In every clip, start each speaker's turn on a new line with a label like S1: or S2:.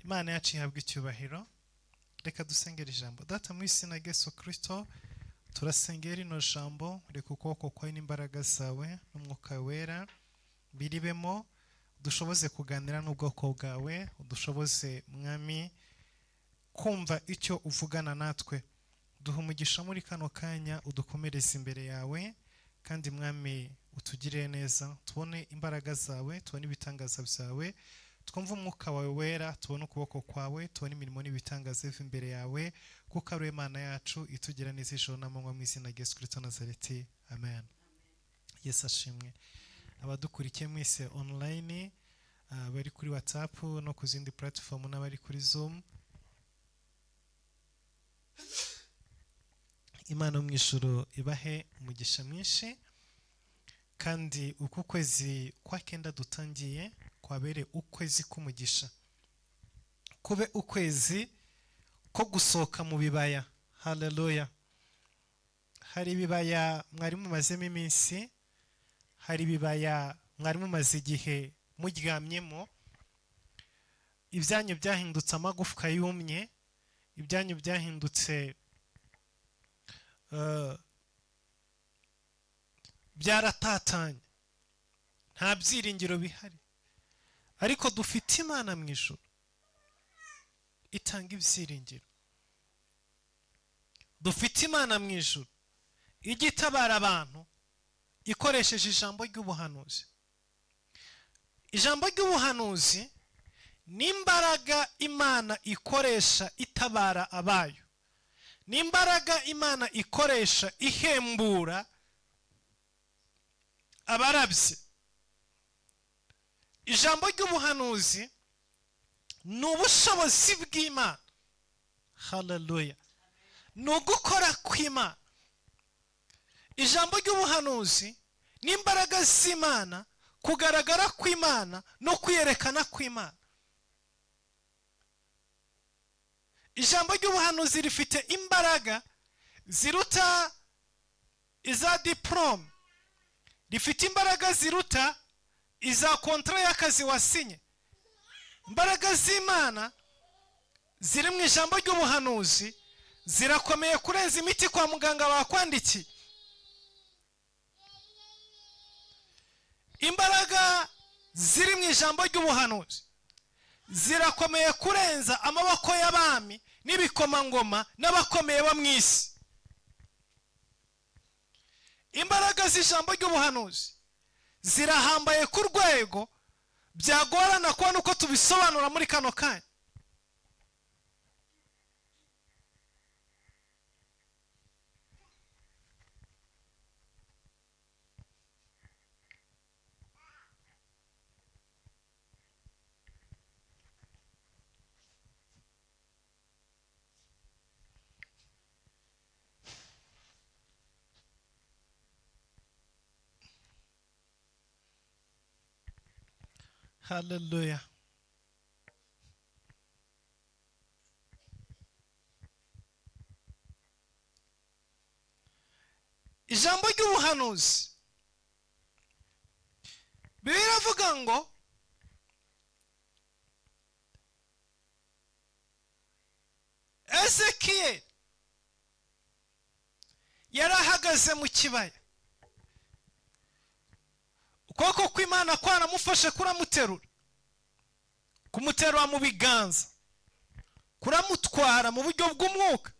S1: Imana yacu ihabwa icyubahiro. Reka dusengere ijambo. Data, mu izina rya Yesu Kristo, turasengera rino jambo. Reka ukuboko kwawe n'imbaraga zawe n'umwuka wera biribemo, udushoboze kuganira n'ubwoko bwawe, udushoboze Mwami kumva icyo uvugana natwe. Duha umugisha muri kano kanya, udukomereze imbere yawe, kandi Mwami utugirire neza, tubone imbaraga zawe, tubone ibitangaza byawe, twumve umwuka wawe wera, tubone ukuboko kwawe, tubone imirimo n'ibitangaza biva imbere yawe, kuko ari Imana yacu itugira neza ijoro n'amanywa, mu izina rya Yesu Kristo Nazareti, amen. Yesu ashimwe. Abadukurikiye mwese online, bari kuri WhatsApp no ku zindi platform n'abari kuri Zoom, Imana yo mu ijuru ibahe umugisha mwinshi, kandi uku kwezi kwa kenda dutangiye kwabere ukwezi k'umugisha, kube ukwezi ko gusohoka mu bibaya. Haleluya. Hari ibibaya mwari mumazemo iminsi, hari ibibaya mwari mumaze igihe muryamyemo, ibyanyu byahindutse amagufwa yumye, ibyanyu byahindutse byaratatanye, nta byiringiro bihari. Ariko dufite Imana mu ijuru itanga ibyiringiro, dufite Imana mu ijuru ijya itabara abantu ikoresheje ijambo ry'ubuhanuzi. Ijambo ry'ubuhanuzi ni imbaraga Imana ikoresha itabara abayo, ni imbaraga Imana ikoresha ihembura abarabye. Ijambo ry'ubuhanuzi ni ubushobozi bw'Imana. Haleluya. Ni ugukora kw'Imana. Ijambo ry'ubuhanuzi ni imbaraga z'Imana, kugaragara kw'Imana no kwiyerekana kw'Imana. Ijambo ry'ubuhanuzi rifite imbaraga ziruta iza diplome, rifite imbaraga ziruta iza kontra y'akazi wasinye. Imbaraga z'Imana ziri mu ijambo ry'ubuhanuzi zirakomeye kurenza imiti kwa muganga bakwandikiye. Imbaraga ziri mu ijambo ry'ubuhanuzi zirakomeye kurenza amaboko y'abami n'ibikomangoma n'abakomeye bo mu isi. Imbaraga z'ijambo ry'ubuhanuzi zirahambaye ku rwego byagorana kubona uko tubisobanura muri kano kanya. Haleluya. Ijambo ry'ubuhanuzi Bibiliya iravuga ngo Ezekiyeli yari ahagaze mu kibaya, ukuboko kw'Imana kwaramufashe kuramuterura, kumuterura mu biganza, kuramutwara mu buryo bw'umwuka,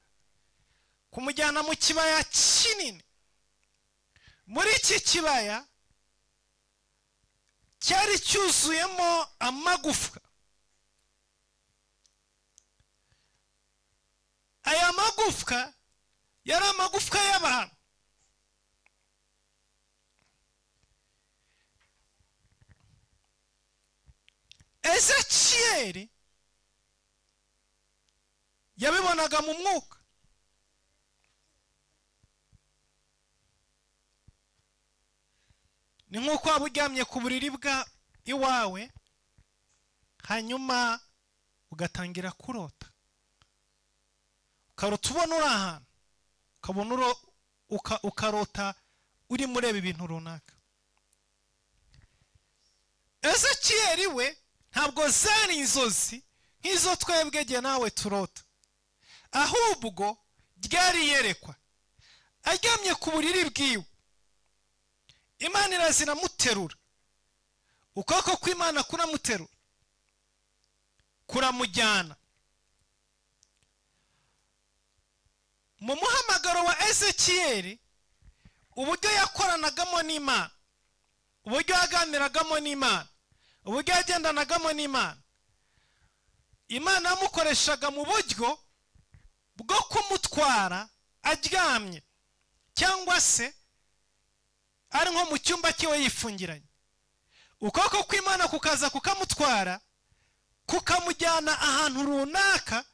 S1: kumujyana mu kibaya kinini. Muri iki kibaya cyari cyuzuyemo amagufwa. Aya magufwa yari amagufwa y'abantu. Ezekiyeli yabibonaga mu mwuka. Ni nk'uko waba uryamye ku buriri bwa iwawe, hanyuma ugatangira kurota, ukarota ubona uri ahantu, ukabona ukarota urimo ureba ibintu runaka. Ezekiyeli we ntabwo zari inzozi nk'izo twebwe jye nawe turota, ahubwo ryari iyerekwa. Aryamye ku buriri bwiwe, Imana iraza iramuterura, ukuboko kw'Imana kuramuterura kuramujyana. Mu muhamagaro wa Ezekiyeli, uburyo yakoranagamo n'Imana, uburyo yaganiragamo n'Imana, uburyo yagendanagamo n'Imana, Imana yamukoreshaga mu buryo bwo kumutwara aryamye cyangwa se ari nko mu cyumba cyiwe yifungiranye, ukuboko kw'Imana kukaza kukamutwara, kukamujyana ahantu runaka,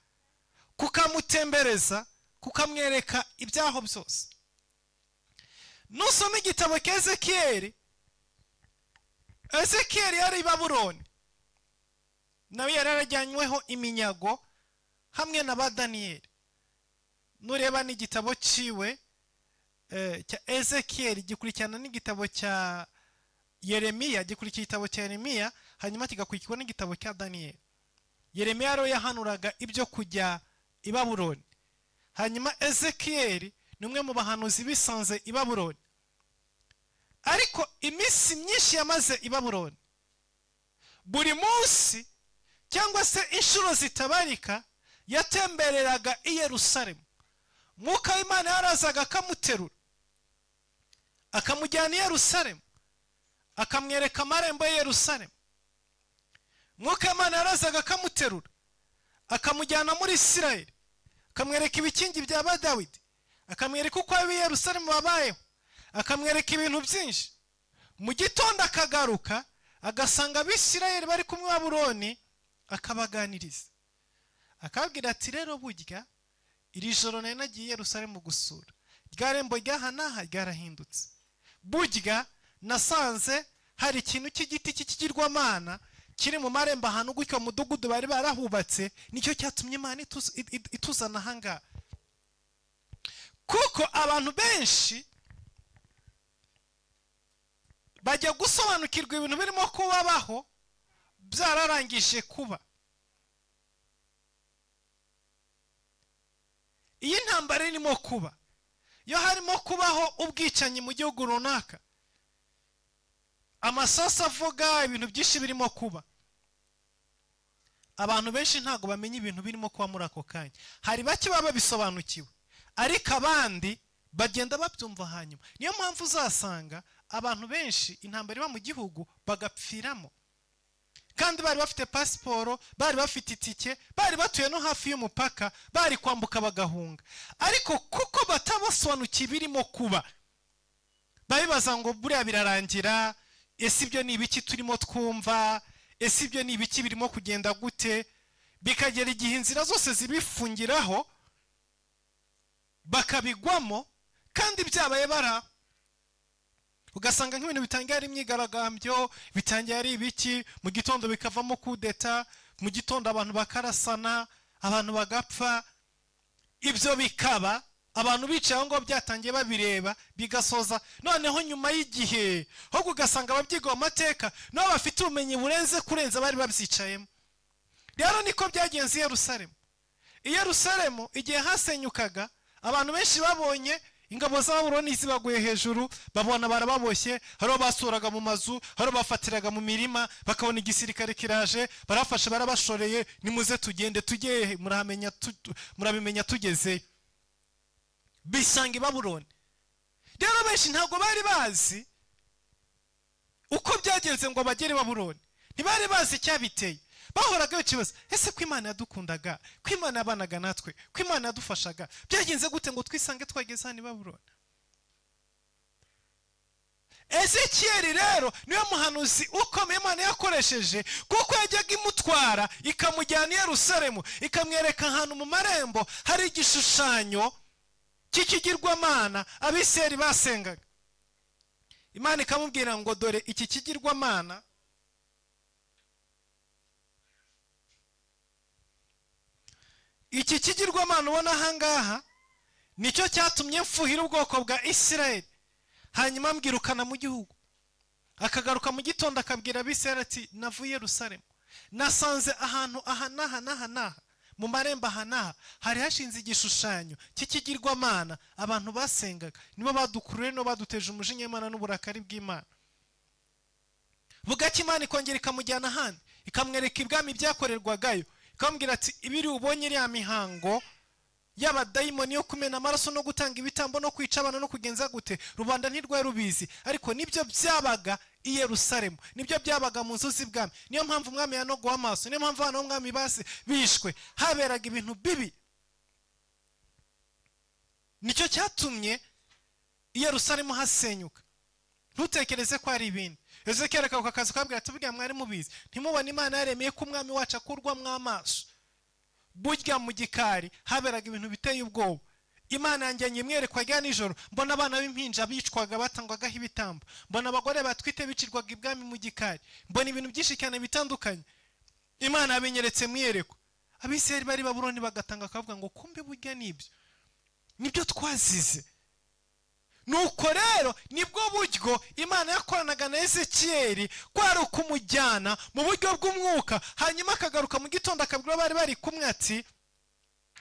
S1: kukamutembereza, kukamwereka ibyaho byose. Nusoma igitabo cya Ezekiyeli, Ezekiyeli yari i Babuloni, nawe yari yarajyanyweho iminyago hamwe na ba Daniyeli. Nureba n'igitabo ciwe cya Ezekiyeli gikurikirana n'igitabo cya Yeremiya, gikurikira igitabo cya Yeremiya, hanyuma kigakurikirwa n'igitabo cya Daniyeli. Yeremiya rero yahanuraga ibyo kujya i Babuloni, hanyuma Ezekiyeli ni umwe mu bahanuzi bisanze i Babuloni. Ariko iminsi myinshi yamaze i Babuloni, buri munsi cyangwa se inshuro zitabarika yatembereraga i Yerusalemu. Mwuka w'Imana yarazaga akamuterura akamujyana i Yerusalemu, akamwereka amarembo ya Yerusalemu. Mwuka w'Imana yarazaga akamuterura akamujyana muri Isirayeli, akamwereka ibikingi bya ba Dawidi, akamwereka uko ab'i Yerusalemu babayeho, akamwereka ibintu byinshi. Mu gitondo akagaruka agasanga Abisirayeli bari kumwe Babuloni, akabaganiriza, akababwira ati rero burya iri joro nari nagiye i Yerusalemu gusura, rya rembo ry'aha n'aha ryarahindutse, burya nasanze hari ikintu cy'igiti cy'ikigirwamana kiri mu marembo ahantu gutyo, mudugudu bari barahubatse, nicyo cyatumye Imana ituzana aha ngaha. Kuko abantu benshi bajya gusobanukirwa ibintu birimo kubabaho byararangije kuba. Iyi ntambara irimo kuba, iyo harimo kubaho ubwicanyi mu gihugu runaka, amasasu avuga, ibintu byinshi birimo kuba, abantu benshi ntabwo bamenya ibintu birimo kuba muri ako kanya. Hari bake baba babisobanukiwe, ariko abandi bagenda babyumva hanyuma. Niyo mpamvu uzasanga abantu benshi intambara iba mu gihugu bagapfiramo, kandi bari bafite pasiporo, bari bafite itike, bari batuye no hafi y'umupaka, bari kwambuka bagahunga, ariko kuko batabasobanukiwe ibirimo kuba, babibaza ngo buriya birarangira, ese ibyo ni ibiki turimo twumva, ese ibyo ni ibiki birimo kugenda gute? Bikagera igihe inzira zose zibifungiraho bakabigwamo, kandi byabaye bara. Ugasanga nk'ibintu bitangiye ari imyigaragambyo, bitangiye ari ibiki, mu gitondo bikavamo kudeta, mu gitondo abantu bakarasana, abantu bagapfa. Ibyo bikaba abantu bicaye aho ngaho byatangiye babireba, bigasoza noneho nyuma y'igihe, ahubwo ugasanga ababyiga mu mateka nabo bafite ubumenyi burenze kurenza bari babyicayemo. Rero niko byagenze i Yerusalemu. I Yerusalemu igihe hasenyukaga, abantu benshi babonye ingabo za Babuloni zibaguye hejuru, babona barababoshye, hari abo basuraga mu mazu, hari abo bafatiraga mu mirima, bakabona igisirikare kiraje, barafashe barabashoreye, nimuze tugende tujye, murabimenya tugezeyo. Bisanga i Babuloni. Rero benshi ntabwo bari bazi uko byagenze ngo bagere i Babuloni, ntibari bazi icyabiteye. Bahoraga bikibaza, ese ko Imana yadukundaga, ko Imana yabanaga natwe, ko Imana yadufashaga, byagenze gute ngo twisange twageze hano i Babuloni? Ezekiyeli rero niwe muhanuzi ukomeye Imana yakoresheje, kuko yajyaga imutwara ikamujyana i Yerusalemu, ikamwereka ahantu mu marembo hari igishushanyo cy'ikigirwamana Abisirayeli basengaga. Imana ikamubwira ngo dore iki kigirwamana iki kigirwamana ubona aha ngaha nicyo cyatumye mfuhira ubwoko bwa Isirayeli, hanyuma mbwirukana mu gihugu. Akagaruka mu gitondo akabwira Abisirayeli ati navuye Yerusalemu. Nasanze ahantu aha n'aha n'aha n'aha mu marembo aha n'aha hari hashinze igishushanyo cy'ikigirwamana abantu basengaga, nibo badukuruye, nibo baduteje umujinya w'Imana n'uburakari bw'Imana. Bugacya Imana ikongera ikamujyana ahandi, ikamwereka ibwami byakorerwagayo, ikamubwira ati ibiri ubonye iriya mihango y'abadayimoni yo kumena amaraso no gutanga ibitambo no kwica abana no kugenza gute, rubanda ntirwari rubizi, ariko nibyo byabaga i Yerusalemu, nibyo byabaga mu nzu z'ibwami. Niyo mpamvu umwami yanogowe amaso, niyo mpamvu abana b'umwami basi bishwe, haberaga ibintu bibi. Nicyo cyatumye i Yerusalemu hasenyuka. Ntutekereze ko ari ibindi. Ezekiyeli akaguka akazi kabwira ati burya mwari mubizi, ntimubone Imana yaremeye ko umwami wacu akurwamo amaso. Burya mu gikari haberaga ibintu biteye ubwoba. Imana yanjyanye imwerekwa rya nijoro, mbona abana b'impinja bicwaga batangwagaho ibitambo, mbona abagore batwite bicirwaga ibwami mu gikari, mbona ibintu byinshi cyane bitandukanye. Imana yabinyeretse mu iyerekwa. Abisirayeli bari Babuloni bagatanga akavuga ngo kumbe burya nibyo, nibyo twazize. Nuko rero nibwo buryo Imana yakoranaga na Ezekiyeli, kwari ukumujyana mu buryo bw'umwuka, hanyuma akagaruka mu gitondo akabwira abari bari kumwe ati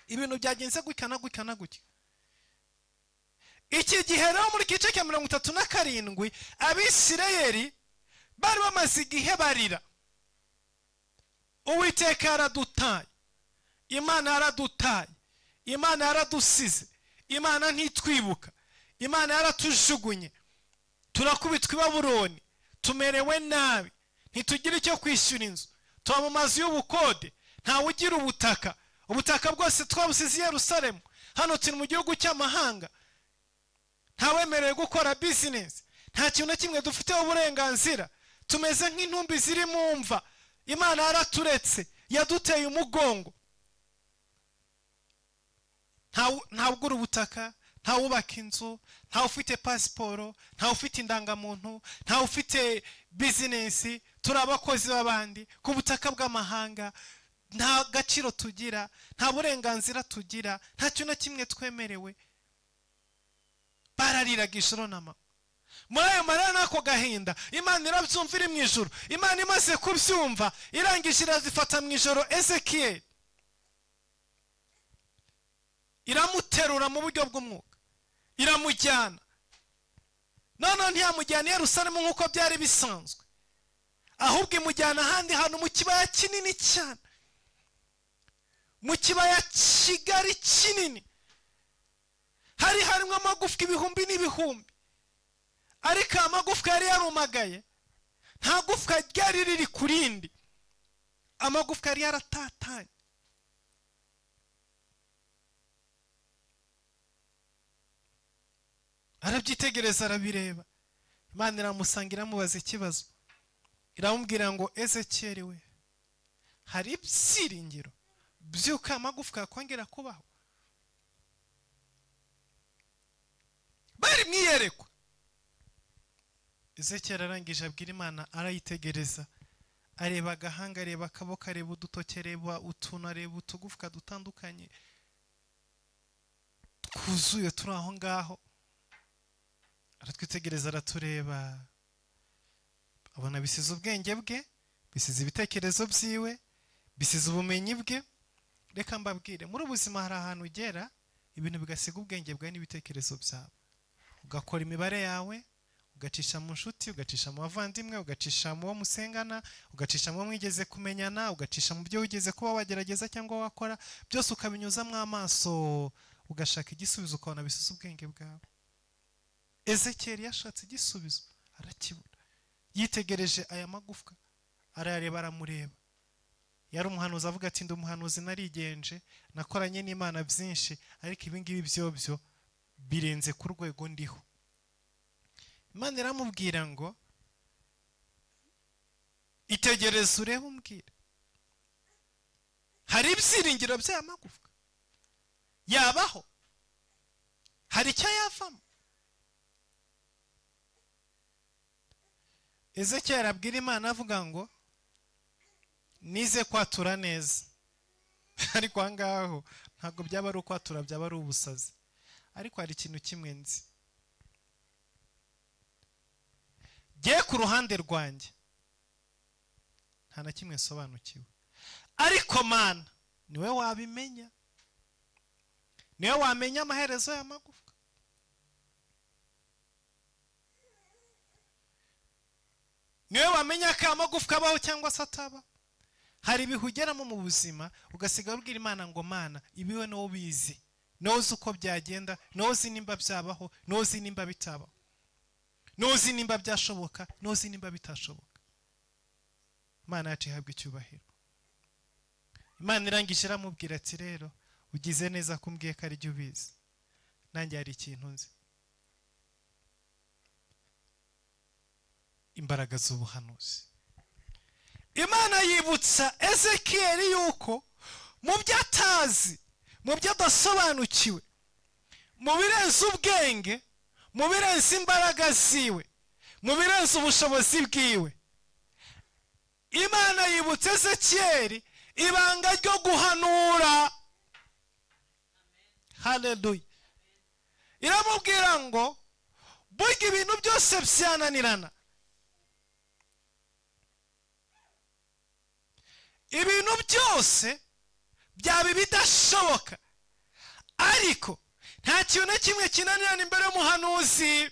S1: ibintu byagenze gutya na gutya na gutya. Iki gihe rero muri gice cya 37 Abisirayeli bari bamaze igihe barira, Uwiteka yaradutaye, Imana yaradutaye, Imana yaradusize, Imana ntitwibuka, Imana yaratujugunye, turakubitwa i Babuloni, tumerewe nabi, ntitugira icyo kwishyura inzu, tuba mu mazu y'ubukode, ntawe ugira ubutaka, ubutaka bwose twabusize i Yerusalemu, hano turi mu gihugu cy'amahanga, ntawemerewe gukora bizinesi, nta kintu na kimwe dufiteho uburenganzira, tumeze nk'intumbi ziri mu mva, Imana yaraturetse, yaduteye umugongo. Ntawugura ubutaka, ntawubaka inzu, ntawe ufite pasiporo, ntawe ufite indangamuntu, ntawe ufite bizinesi, turi abakozi b'abandi ku butaka bw'amahanga, nta gaciro tugira, nta burenganzira tugira, nta kintu na kimwe twemerewe. Barariraga ijoro n'amanywa. Muri ayo marira n'ako gahinda, Imana irabyumva iri mu ijoro. Imana imaze kubyumva irangije irazifata mu ijoro Ezekiyeli, iramuterura mu buryo bw'umwuka, iramujyana. Noneho ntiyamujyana i Yerusalemu nk'uko byari bisanzwe, ahubwo imujyana ahandi hantu mu kibaya kinini cyane, mu kibaya kigari kinini, hari harimo amagufwa ibihumbi n'ibihumbi, ariko aya magufwa yari yarumagaye, nta gufwa ryari riri ku rindi, amagufwa yari yaratatanye. Arabyitegereza, arabireba. Imana iramusanga iramubaza ikibazo, iramubwira ngo Ezekiyeli we, hari ibyiringiro by'uko amagufwa yakongera kubaho? Bari mu iyerekwa. Ezekiyeli arangije abwira Imana, arayitegereza, areba agahanga, areba akaboko, areba udutoki, areba utuntu, areba utugufwa dutandukanye twuzuye turi aho ngaho, aratwitegereza, aratureba, abona bisize ubwenge bwe, bisize ibitekerezo byiwe, bisize ubumenyi bwe. Reka mbabwire, muri ubuzima hari ahantu ugera ibintu bigasiga ubwenge bwawe n'ibitekerezo byawe, ugakora imibare yawe, ugacisha mu nshuti, ugacisha mu bavandimwe, ugacisha mu bo musengana, ugacisha mu bo mwigeze kumenyana, ugacisha mu byo wigeze kuba wagerageza cyangwa wakora, byose ukabinyuzamo amaso, ugashaka igisubizo, ukabona bisize ubwenge bwawe. Ezekiyeli yashatse igisubizo arakibura. Yitegereje aya magufwa arayareba, aramureba. Yari umuhanuzi, avuga ati ndi umuhanuzi, narigenje, nakoranye n'Imana byinshi, ariko ibi ngibi byo birenze ku rwego ndiho. Imana iramubwira ngo itegereze urebe umbwire, hari ibyiringiro by'aya magufwa yabaho? Hari icyo yavamo? Ezekiyeli abwira Imana avuga ngo nize kwatura neza, ariko aha ngaho ntabwo byaba ari ukwatura, byaba ari ubusazi. Ariko hari ikintu kimwe nzi, jye ku ruhande rwanjye Nta na kimwe nsobanukiwe, ariko Mana niwe wabimenya, niwe wamenya amaherezo y'amagufwa. Niwe wamenya ko amagufwa abaho cyangwa se atabaho. Hari ibihe ugeramo mu buzima ugasiga ubwira Imana ngo Mana ibiwe niwo ubizi, niwo uzi uko byagenda, niwo uzi nimba byabaho, niwo uzi nimba bitabaho, niwo uzi nimba byashoboka, niwo uzi nimba bitashoboka. Imana yacu ihabwa icyubahiro. Imana irangije iramubwira ati rero ugize neza kumbwiye ko ari jye ubizi, nanjye hari ikintu nzi. Imbaraga z'ubuhanuzi. Imana yibutsa Ezekiyeli yuko mu byo atazi, mu byo adasobanukiwe, mu birenze ubwenge, mu birenze imbaraga ziwe, mu birenze ubushobozi bwiwe, Imana yibutsa Ezekiyeli ibanga ryo guhanura. Haleluya. Iramubwira ngo burya ibintu byose byananirana, ibintu byose byaba ibidashoboka, ariko nta kintu na kimwe kinanirana imbere y'umuhanuzi,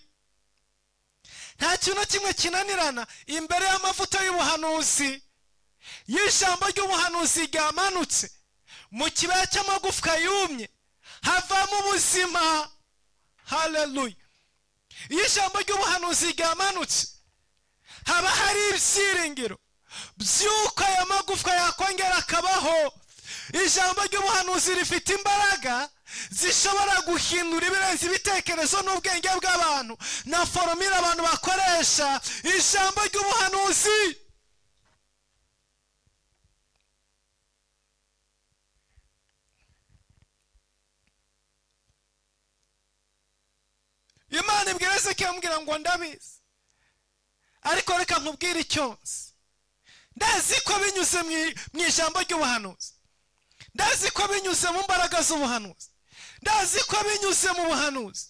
S1: nta kintu na kimwe kinanirana imbere y'amavuta y'ubuhanuzi. Y'ijambo ry'ubuhanuzi ryamanutse mu kibaya cy'amagufwa yumye havamo ubuzima. Haleluya. Iyo ijambo ry'ubuhanuzi ryamanutse haba hari ibyiringiro by'uko aya magufwa yakongera akabaho. Ijambo ry'ubuhanuzi rifite imbaraga zishobora guhindura ibirenze ibitekerezo n'ubwenge bw'abantu na foromire abantu bakoresha. Ijambo ry'ubuhanuzi Imana ibwira Ezekiyeli amubwira ngo ndabizi, ariko reka nkubwire icyo nzi. Ndazi ko binyuze mu ijambo ry'ubuhanuzi, ndazi ko binyuze mu mbaraga z'ubuhanuzi, ndazi ko binyuze mu buhanuzi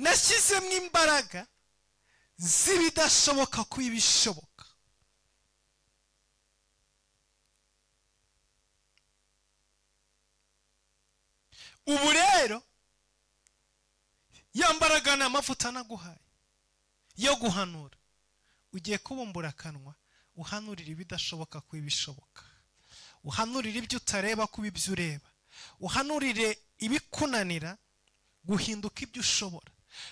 S1: nashyizemo imbaraga z'ibidashoboka kuba ibishoboka. Ubu rero ya mbaraga ni amavuta naguhaye yo guhanura, ugiye kubumbura akanwa uhanurira ibidashoboka kuba ibishoboka, uhanurire ibyo utareba kuba ibyo ureba, uhanurire ibikunanira guhinduka ibyo ushobora,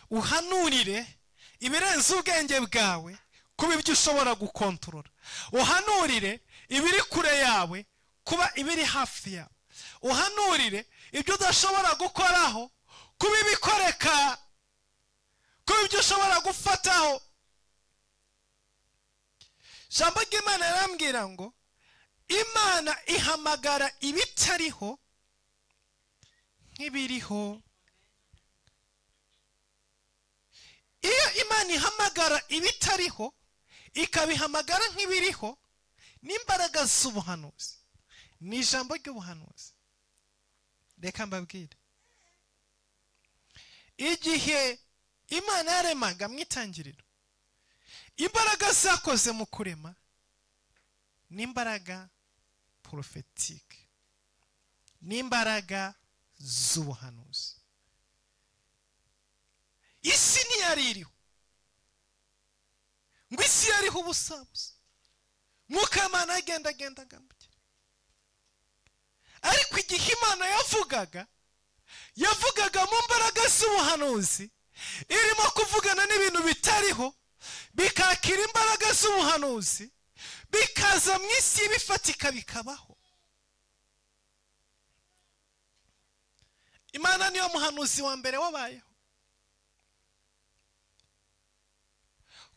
S1: uhanurire ibirenze ubwenge bwawe kuba ibyo ushobora gukontorora, uhanurire ibiri kure yawe kuba ibiri hafi yawe, uhanurire ibyo udashobora gukoraho kuba ibikoreka, kuba ibyo ushobora gufataho. Ijambo ry'Imana yarambwira ngo Imana ihamagara ibitariho nk'ibiriho. Iyo Imana ihamagara ibitariho ikabihamagara nk'ibiriho, n'imbaraga z'ubuhanuzi, ni ijambo ry'ubuhanuzi. Reka mbabwire, igihe Imana yaremaga mu itangiriro, imbaraga zakoze mu kurema n'imbaraga porofetike, n'imbaraga z'ubuhanuzi. Isi ntiyari iriho, ngo isi yariho ubusabusa, Mwuka w'Imana yagendagendaga mu kirere. Ariko igihe Imana yavugaga, yavugaga mu mbaraga z'ubuhanuzi, irimo kuvugana n'ibintu bitariho, bikakira imbaraga z'ubuhanuzi, bikaza mu isi bifatika bikabaho. Imana niyo muhanuzi wa mbere wabayeho,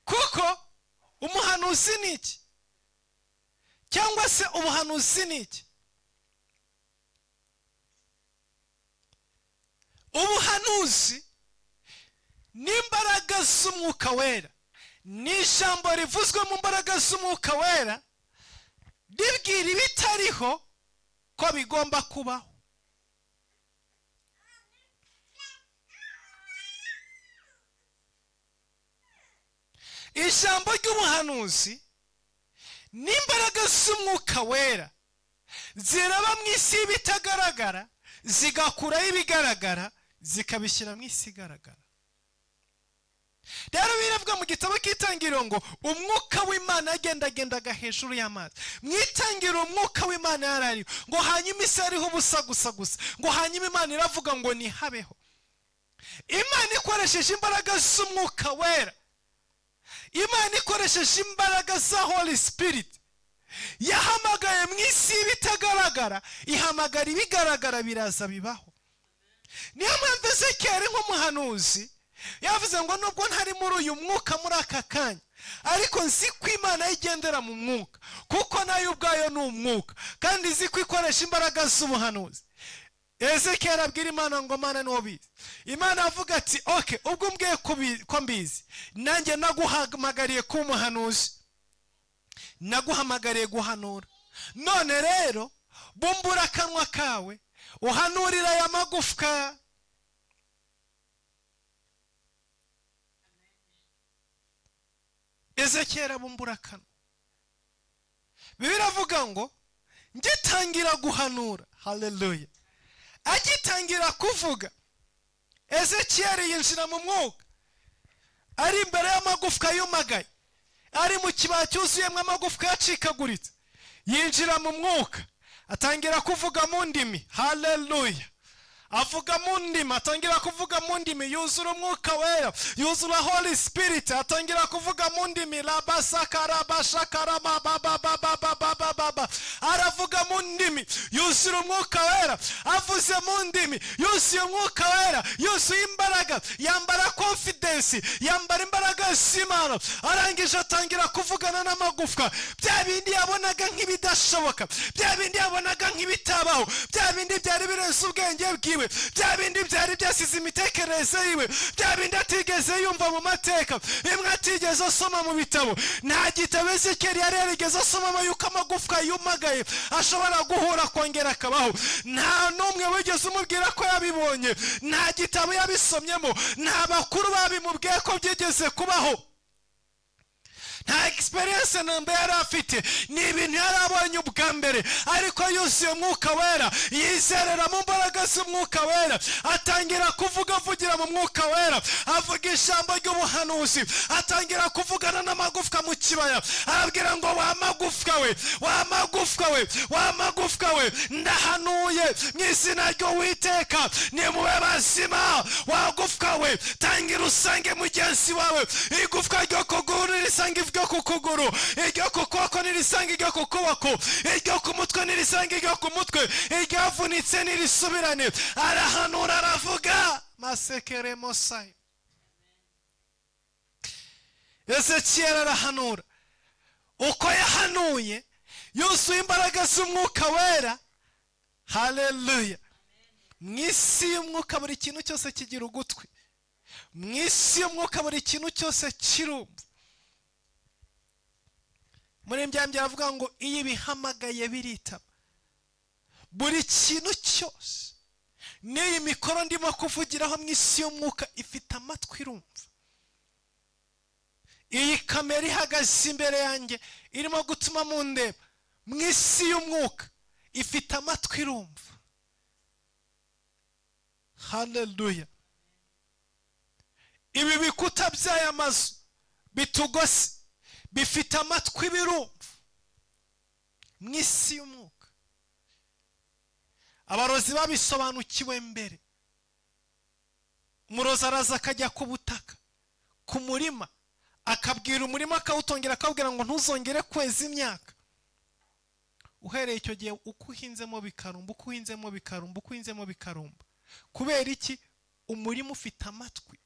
S1: kuko umuhanuzi ni iki? Cyangwa se ubuhanuzi ni iki? Ubuhanuzi ni imbaraga z'umwuka wera, ni ijambo rivuzwe mu mbaraga z'umwuka wera ribwira ibitariho ko bigomba kubaho. Ijambo ry'ubuhanuzi N'imbaraga z'Umwuka Wera ziraba mu isi y'ibitagaragara, zigakuraho ibigaragara, zikabishyira mu isi igaragara. Rero biravuga mu gitabo cy'Itangiriro ngo umwuka w'Imana yagendagendaga hejuru y'amazi. Mu itangiriro umwuka w'Imana yarariho, ngo hanyuma isi yariho ubusa gusa gusa, ngo hanyuma Imana iravuga ngo nihabeho. Imana ikoresheje imbaraga z'Umwuka Wera, Imana ikoresheje imbaraga za Holy Spirit, yahamagaye mu isi y'ibitagaragara, ihamagara ibigaragara biraza bibaho. Niyo mpamvu Ezekiyeli nk'umuhanuzi yavuze ngo nubwo ntari muri uyu mwuka muri aka kanya, ariko nzi ko Imana igendera mu mwuka, kuko nayo ubwayo ni umwuka, kandi nzi ko ikoresha imbaraga z'ubuhanuzi. Ezekiyeli abwira Imana ngo Mana niwo bizi. Imana avuga ati okay, ubwo umbwiye ko mbizi, nanjye naguhamagariye kuba umuhanuzi, naguhamagariye guhanura. None rero bumbura akanwa kawe uhanurira aya magufwa. Ezekiyeli abumbura akanwa. Bibiliya iravuga ngo ngitangira guhanura, haleluya, agitangira kuvuga, Ezekiyeli yinjira mu mwuka, ari imbere y'amagufwa yumagaye, ari mu kibaya cyuzuyemo amagufwa yacikaguritse, yinjira mu mwuka atangira kuvuga mu ndimi, haleluya, avuga mu ndimi, atangira kuvuga mu ndimi, yuzura Umwuka Wera, yuzura Holy Spirit, atangira kuvuga mu ndimi, rabasakarabashakarama, aravuga mu ndimi, yuzura Umwuka Wera, avuze mu ndimi, yuzuye Umwuka Wera, yuzuye imbaraga, yambara confidence, yambara imbaraga z'Imana, arangije atangira kuvugana n'amagufwa. Bya bindi yabonaga nk'ibidashoboka, bya bindi yabonaga nk'ibitabaho, bya bindi byari birenze ubwenge bwiwe, bya bindi byari byasize imitekerereze yiwe, bya bindi atigeze yumva mu mateka, bimwe atigeze asoma mu bitabo. Nta gitabo Ezekiyeli yari yarigeze asomamo yuko amagufwa yumagaye ashobora guhura akongera akabaho. Nta n'umwe wigeze umubwira ko yabibonye, nta gitabo yabisomyemo, nta bakuru babimubwiye ko byigeze kubaho, nta experience namba yari afite, ni ibintu yari abonye ubwa mbere. Ariko yuzuye Umwuka Wera, yizerera mu mbaraga z'Umwuka Wera, atangira kuvuga avugira mu Mwuka Wera, avuga ijambo ry'ubuhanuzi, atangira kuvugana n'amagufwa mu kibaya, arabwira ngo wa magufwa we, wa magufwa we, wa magufwa we, ndahanuye mu izina ry'Uwiteka, nimube bazima. Wa gufwa we, tangira usange mugenzi wawe, igufwa ryo kuguru risange iryo ku kuguru, iryo ku kuboko nirisanga iryo ku kuboko, iryo ku mutwe nirisanga iryo ku mutwe, iryavunitse nirisubirane. Arahanura, aravuga masekere mosayo. Ezekiyeli arahanura. Uko yahanuye yuzuye imbaraga z'Umwuka Wera, haleluya. Mu isi y'umwuka buri kintu cyose kigira ugutwi, mu isi y'umwuka buri kintu cyose kirumva. Muri mbyambye aravuga ngo iyo ibihamagaye biritaba. Buri kintu cyose, n'iyi mikoro ndimo kuvugiraho mu isi y'umwuka ifite amatwi irumva. Iyi kamera ihagaze imbere yanjye irimo gutuma mundeba, mu isi y'umwuka ifite amatwi irumva. Haleluya. Ibi bikuta by'aya mazu bitugose bifite amatwi birumva mu isi y'umwuka. Abarozi babisobanukiwe mbere. Umurozi araza akajya ku butaka, ku murima, akabwira umurima akawutongera, akawubwira ngo ntuzongere kweza imyaka. Uhereye icyo gihe uko uhinzemo bikarumba, uko uhinzemo bikarumba, uko uhinzemo bikarumba. Kubera iki? Umurima ufite amatwi.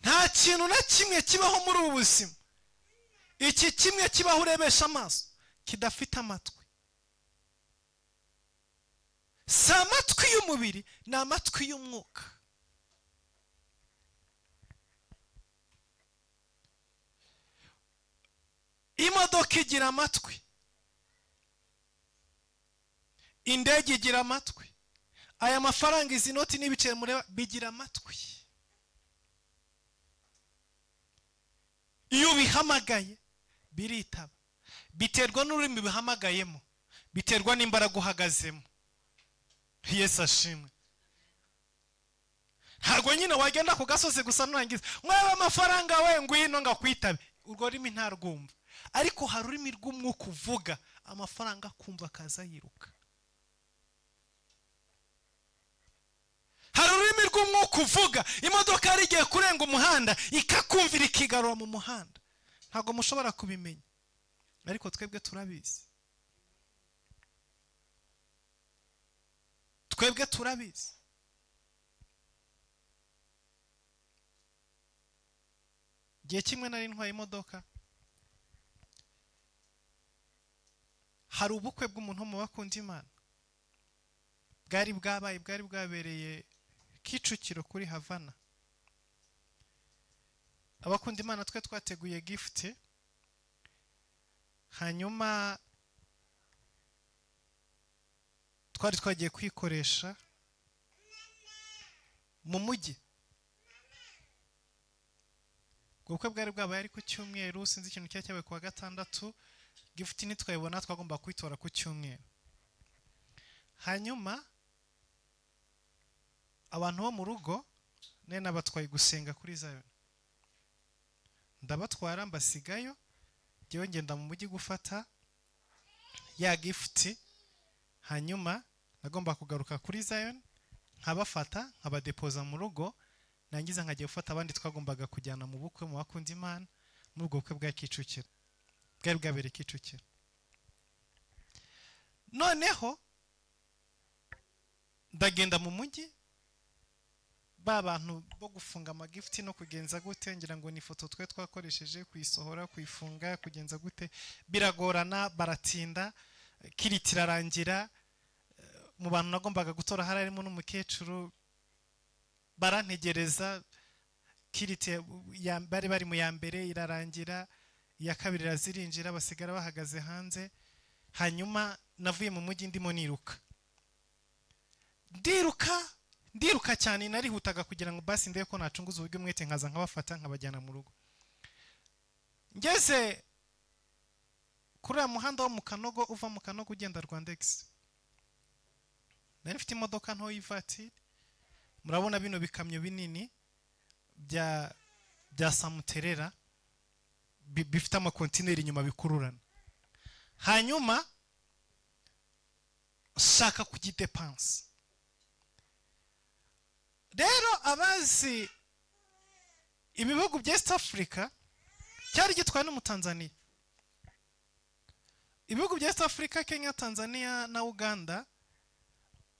S1: Nta kintu na kimwe kibaho muri ubu buzima, iki kimwe kibaho urebesha amaso, kidafite amatwi. Si amatwi y'umubiri, ni amatwi y'umwuka. Imodoka igira amatwi, indege igira amatwi, Aya mafaranga, izi noti n'ibiceri mureba, bigira amatwi. Iyo ubihamagaye biritaba. Biterwa n'ururimi bihamagayemo, biterwa n'imbaraga uhagazemo. Yesu ashimwe. Ntabwo nyine wagenda ku gasozi gusa nurangiza mwaba amafaranga we ngwino ngakwitabe, urwo rurimi ntarwumva. Ariko hari ururimi rw'umwuka uvuga, amafaranga akumva akaza yiruka. Hari ururimi rw'umwuka uvuga, imodoka yari igiye kurenga umuhanda ikakumvira ikigarura mu muhanda. Ntabwo mushobora kubimenya, ariko twebwe turabizi. Twebwe turabizi. Igihe kimwe nari ntwaye imodoka, hari ubukwe bw'umuntu mu bakunda Imana bwari bwabaye, bwari bwabereye Kicukiro kuri Havana. Abakunda Imana twe twateguye gift, hanyuma twari twagiye kwikoresha mu mujyi. Ubukwe bwari bwabaye ari ku cyumweru, sinzi ikintu cyari cyabaye kuwa gatandatu, gift ntitwayibona, twagomba kuyitora ku cyumweru. Hanyuma abantu bo mu rugo nari nabatwaye gusenga kuri Zion, ndabatwara mbasigayo, njyewe ngenda mu mujyi gufata ya gift. Hanyuma nagomba kugaruka kuri Zion nkabafata nkabadepoza mu rugo, nangiza nkajya gufata abandi twagombaga kujyana mu bukwe mu bakunda Imana, muri ubwo bukwe bwa Kicukiro bwari bwabereye Kicukiro. Noneho ndagenda mu mujyi, ba bantu bo gufunga amagifuti no kugenza gute, ngira ngo ni ifoto twe twakoresheje kuyisohora, kuyifunga, kugenza gute, biragorana, baratinda, kiriti irarangira. Mu bantu nagombaga gutora hari harimo n'umukecuru, barantegereza, kiriti bari bari mu ya mbere irarangira, iya kabiri irazirinjira, basigara bahagaze hanze. Hanyuma navuye mu mujyi ndimo niruka, ndiruka cyane, narihutaga kugira ngo basi ndebe ko nacunguza uburyo umwete, nkaza nkabafata nkabajyana mu rugo. Ngeze kuri uriya muhanda wo mu Kanogo, uva mu Kanogo ugenda Rwandex, nari mfite imodoka nto y'ivatiri. Murabona bino bikamyo binini bya Samuterera bifite amakontineri inyuma bikururana. Hanyuma shaka kugidepansa. Rero abazi ibihugu bya East Africa, cyari gitwaye n'Umutanzania. Ibihugu bya East Africa, Kenya, Tanzania na Uganda,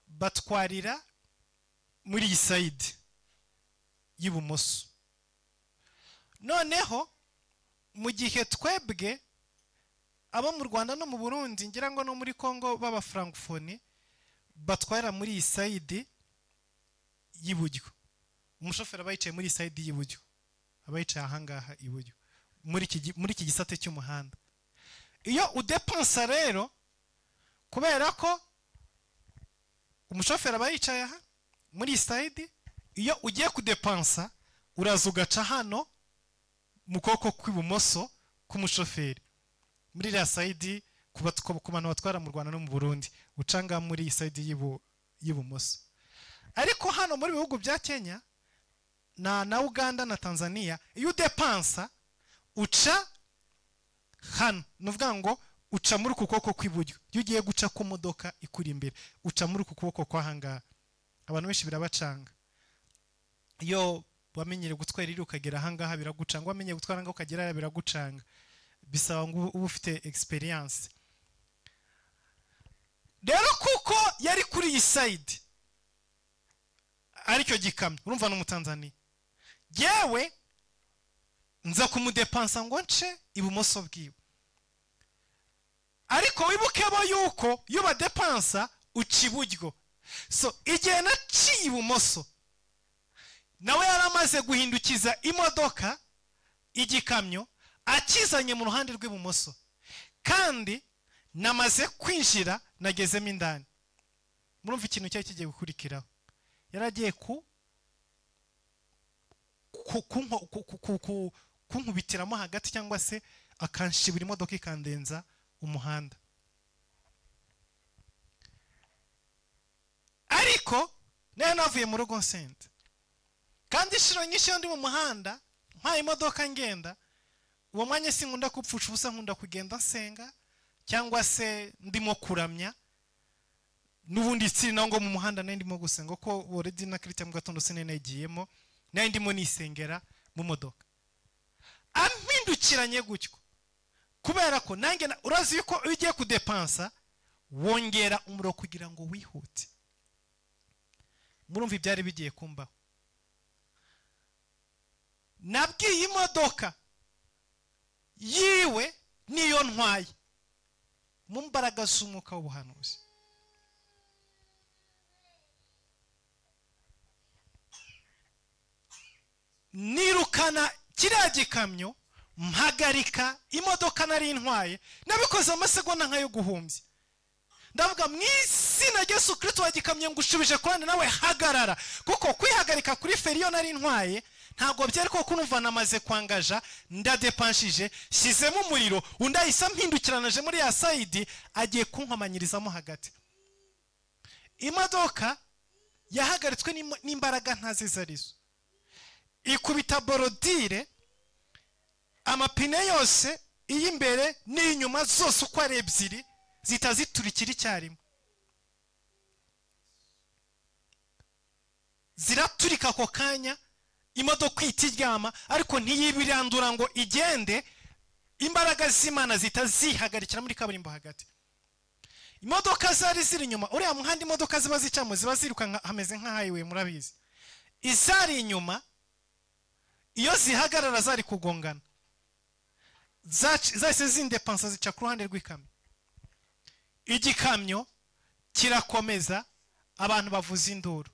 S1: batwarira muri iyi side y'ibumoso. Noneho mu gihe twebwe abo mu Rwanda no mu Burundi, ngira ngo no muri Congo baba francophonie, batwarira muri iyi side y'iburyo. Umushoferi aba yicaye muri iyi side y'iburyo, aba yicaye ahangaha iburyo muri iki gisate cy'umuhanda. Iyo udepansa rero, kubera ko umushoferi aba yicaye aha muri iyi side, iyo ugiye kudepansa uraza ugaca hano mu kuboko kw'ibumoso k'umushoferi muri iriya side, ku bantu batwara mu Rwanda no mu Burundi, uca ngaha muri iyi side y'ibumoso. Ariko hano muri bihugu bya Kenya na Uganda na Tanzania, iyo udepansa uca hano, ni ukuvuga ngo uca muri uku kuboko kw'iburyo. Iyo ugiye guca ku modoka ikuri imbere, uca muri uku kuboko kw'ahangaha. Abantu benshi birabacanga. Iyo wamenyereye gutwara iri ukagera ahangaha biragucanga, wamenyereye gutwara ahangaha ukagera hariya biragucanga. Bisaba ngo ube ufite experience. Rero kuko yari kuri iyi side aricyo gikamyo, urumva n'Umutanzania, yewe nza kumudepansa ngo nce ibumoso bwiwe. Ariko wibuke bo yuko iyo badepansa uca iburyo. So igihe naciye ibumoso, nawe yaramaze guhindukiza imodoka igikamyo akizanye mu ruhande rw'ibumoso, kandi namaze kwinjira nagezemo indani. Murumva ikintu cyari kigiye gukurikiraho. Yaragiye ku ku- kunko- ku- ku- ku- ku- kunkubitiramo hagati, cyangwa se akanshibura imodoka ikandenza umuhanda. Ariko nayo navuye mu rugo nsenze, kandi inshuro nyinshi iyo ndi mu muhanda ntwaye imodoka ngenda, uwo mwanya sinkunda kupfusha ubusa, nkunda kugenda nsenga cyangwa se ndimo kuramya. N'ubundi tsiri naho ngo mu muhanda nari ndimo gusenga, ko already na Christian mu gatondo sinari nagiyemo, nari ndimo nisengera mu modoka. Ampindukiranye gutyo, kubera ko nanjye urazi yuko iyo ugiye kudepansa wongera umuriro kugira ngo wihute. Murumva ibyari bigiye kumbaho. Nabwiye imodoka yiwe niyo ntwaye mu mbaraga z'umwuka w'ubuhanuzi. Nirukana kiriya gikamyo, mpagarika imodoka nari ntwaye. Nabikoze amasegonda nk'ayo guhumbya. Ndavuga mu izina rya Yesu Kristo, wa gikamyo, ngushubije kurande nawe, hagarara. Kuko kwihagarika kuri feri iyo nari ntwaye ntabwo byari ko kunumva namaze kwangaja, ndadepanshije, shyizemo umuriro, undi ahise ampindukiranaje muri ya side, agiye kunkomanyirizamo hagati. Imodoka yahagaritswe n'imbaraga ntazi izo arizo, ikubita bordure, amapine yose, iy'imbere n'iy'inyuma zose uko ari ebyiri, zihita ziturikira icyarimwe, ziraturika ako kanya. Imodoka ihita iryama, ariko ntiyibirandura ngo igende. Imbaraga z'Imana zihita zihagarikira muri kaburimbo hagati. Imodoka zari ziri inyuma, uriya muhanda imodoka ziba zicamo ziba ziruka hameze nka highway, murabizi. Izari inyuma iyo zihagarara zari kugongana. Zahise zindepansa, zica ku ruhande rw'ikamyo. Igikamyo kirakomeza, abantu bavuza induru,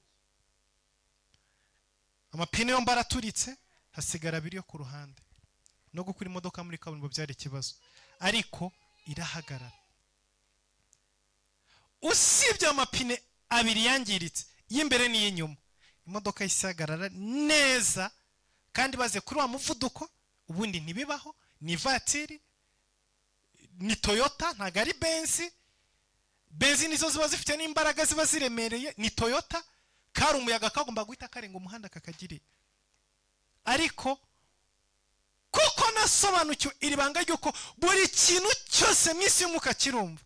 S1: amapine yombi araturitse, hasigara abiri yo ku ruhande. No gukura imodoka muri kaburimbo byari ikibazo, ariko irahagarara. Usibye amapine abiri yangiritse y'imbere n'iy'inyuma, imodoka yahise ihagarara neza. Kandi baze kuri wa muvuduko, ubundi ntibibaho. Ni ivatiri, ni Toyota, ntabwo ari Benz. Benz nizo ziba zifite n'imbaraga, ziba ziremereye. Ni Toyota, kari umuyaga kagomba guhita karenga umuhanda kakagiriye. Ariko kuko nasobanukiwe iri banga ry'uko buri kintu cyose mu isi y'umwuka kirumva,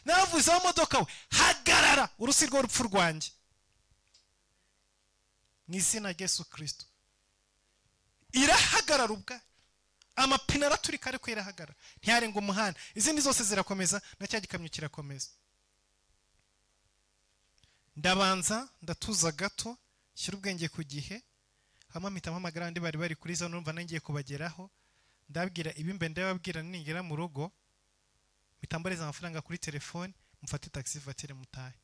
S1: navuze aho modoka we, hagarara, urusi rw'urupfu rwanjye, mu izina rya Yesu Kristo. Irahagarara ubwayo, amapine araturika ariko irahagarara, ntiyarenga umuhanda. Izindi zose zirakomeza, na cya gikamyo kirakomeza. Ndabanza ndatuza gato, shyira ubwenge ku gihe, hama mpita mpamagara abandi bari bari kuri zo, numva nangiye kubageraho. Ndabwira ibimbe, ndababwira ningera mu rugo, mpita mbareza amafaranga kuri telefone, mufate taxi voiture mutahe.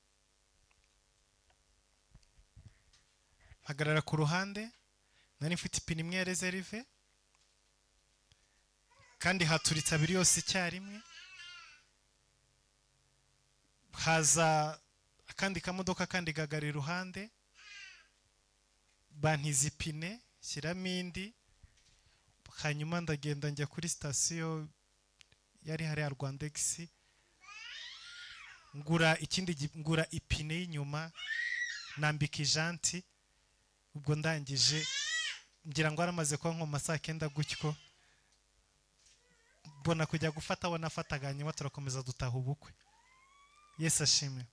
S1: Mpagarara ku ruhande, nari mfite ipine imwe ya reserve, kandi haturitse abiri yose icyarimwe. Haza akandi kamodoka kandi gagara iruhande, bantiza ipine, shyiramo indi. Hanyuma ndagenda njya kuri sitasiyo yari hariya Rwandex, ngura ikindi, ngura ipine y'inyuma, nambika ijanti. Ubwo ndangije, ngira ngo yaramaze kuba nko mu ma saa 9 gutyo, mbona kujya gufata abo nafataga, hanyuma turakomeza dutaha ubukwe. Yesu ashimwe.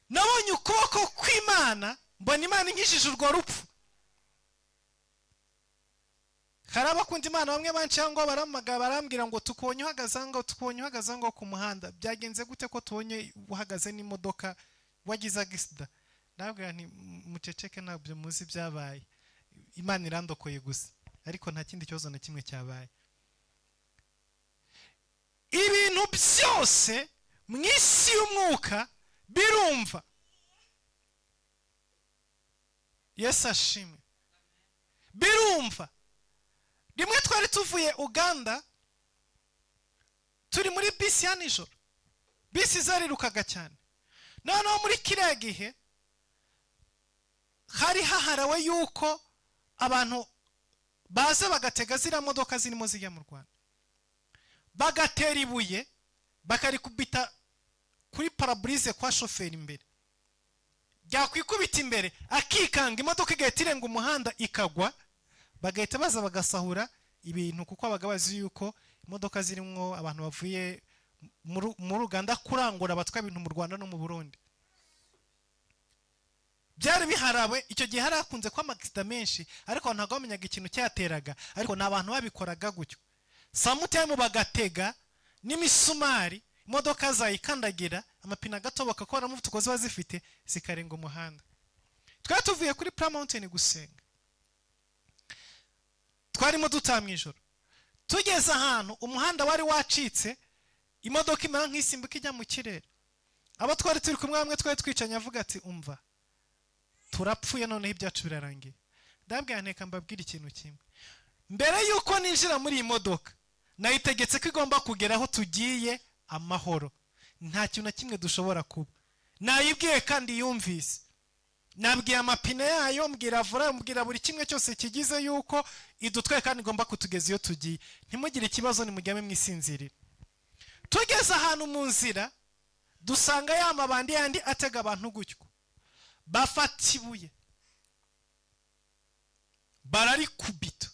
S1: Nabonye ukuboko kw'Imana, mbona Imana inkijije urwo rupfu. Hari abakunda Imana bamwe banci ngo baramagara, barambwira ngo tukubonye uhagaze aho ngaho, tukubonye uhagaze aho ngaho ku muhanda, byagenze gute ko tubonye uhagaze n'imodoka, wagize agisida? Ndababwira nti muceceke, ntabyo muzi byabaye, Imana irandokoye gusa, ariko nta kindi kibazo na kimwe cyabaye. Ibintu byose mu isi y'umwuka birumva. Yesu ashimwe. Birumva. Rimwe twari tuvuye Uganda, turi muri bisi ya nijoro, bisi zarirukaga cyane. Noneho muri kiriya gihe hari haharawe yuko abantu baza bagatega ziriya modoka zirimo zijya mu Rwanda, bagatera ibuye bakarikubita kuri pare-brise kwa shoferi imbere, ryakwikubita imbere akikanga, imodoka igahita irenga umuhanda ikagwa, bagahita baza bagasahura ibintu, kuko babaga bazi yuko imodoka zirimo abantu bavuye muri Uganda kurangura, batwara ibintu mu Rwanda no mu Burundi. Byari biharawe icyo gihe. Hari hakunze kuba amakisida menshi, ariko ntabwo bamenyaga ikintu cyateraga, ariko ni abantu babikoraga gutyo. Sometime bagatega n'imisumari, imodoka zayikandagira, amapine agatoboka kubera umuvuduko ziba zifite, zikarenga umuhanda. Twari tuvuye kuri Prayer Mountain gusenga, twarimo dutaha mu ijoro, tugeze ahantu umuhanda wari wacitse, imodoka imera nk'isimbuka ijya mu kirere. Abo twari turi kumwe, bamwe twari twicanye, avuga ati: "Umva, turapfuye, noneho ibyacu birarangiye." Ndabwira, nteka mbabwire ikintu kimwe: mbere y'uko ninjira muri iyi modoka, nayitegetse ko igomba kugera aho tugiye amahoro, nta kintu na kimwe dushobora kuba. Nayibwiye kandi yumvise. Nabwiye amapine yayo, mbwira volant, mbwira buri kimwe cyose kigize yuko idutwaye kandi igomba kutugeza iyo tugiye. Ntimugire ikibazo, nimujyame mwisinzirire. Tugeze ahantu mu nzira, dusanga ya mabandi yandi atega abantu gutyo, bafata ibuye bararikubita.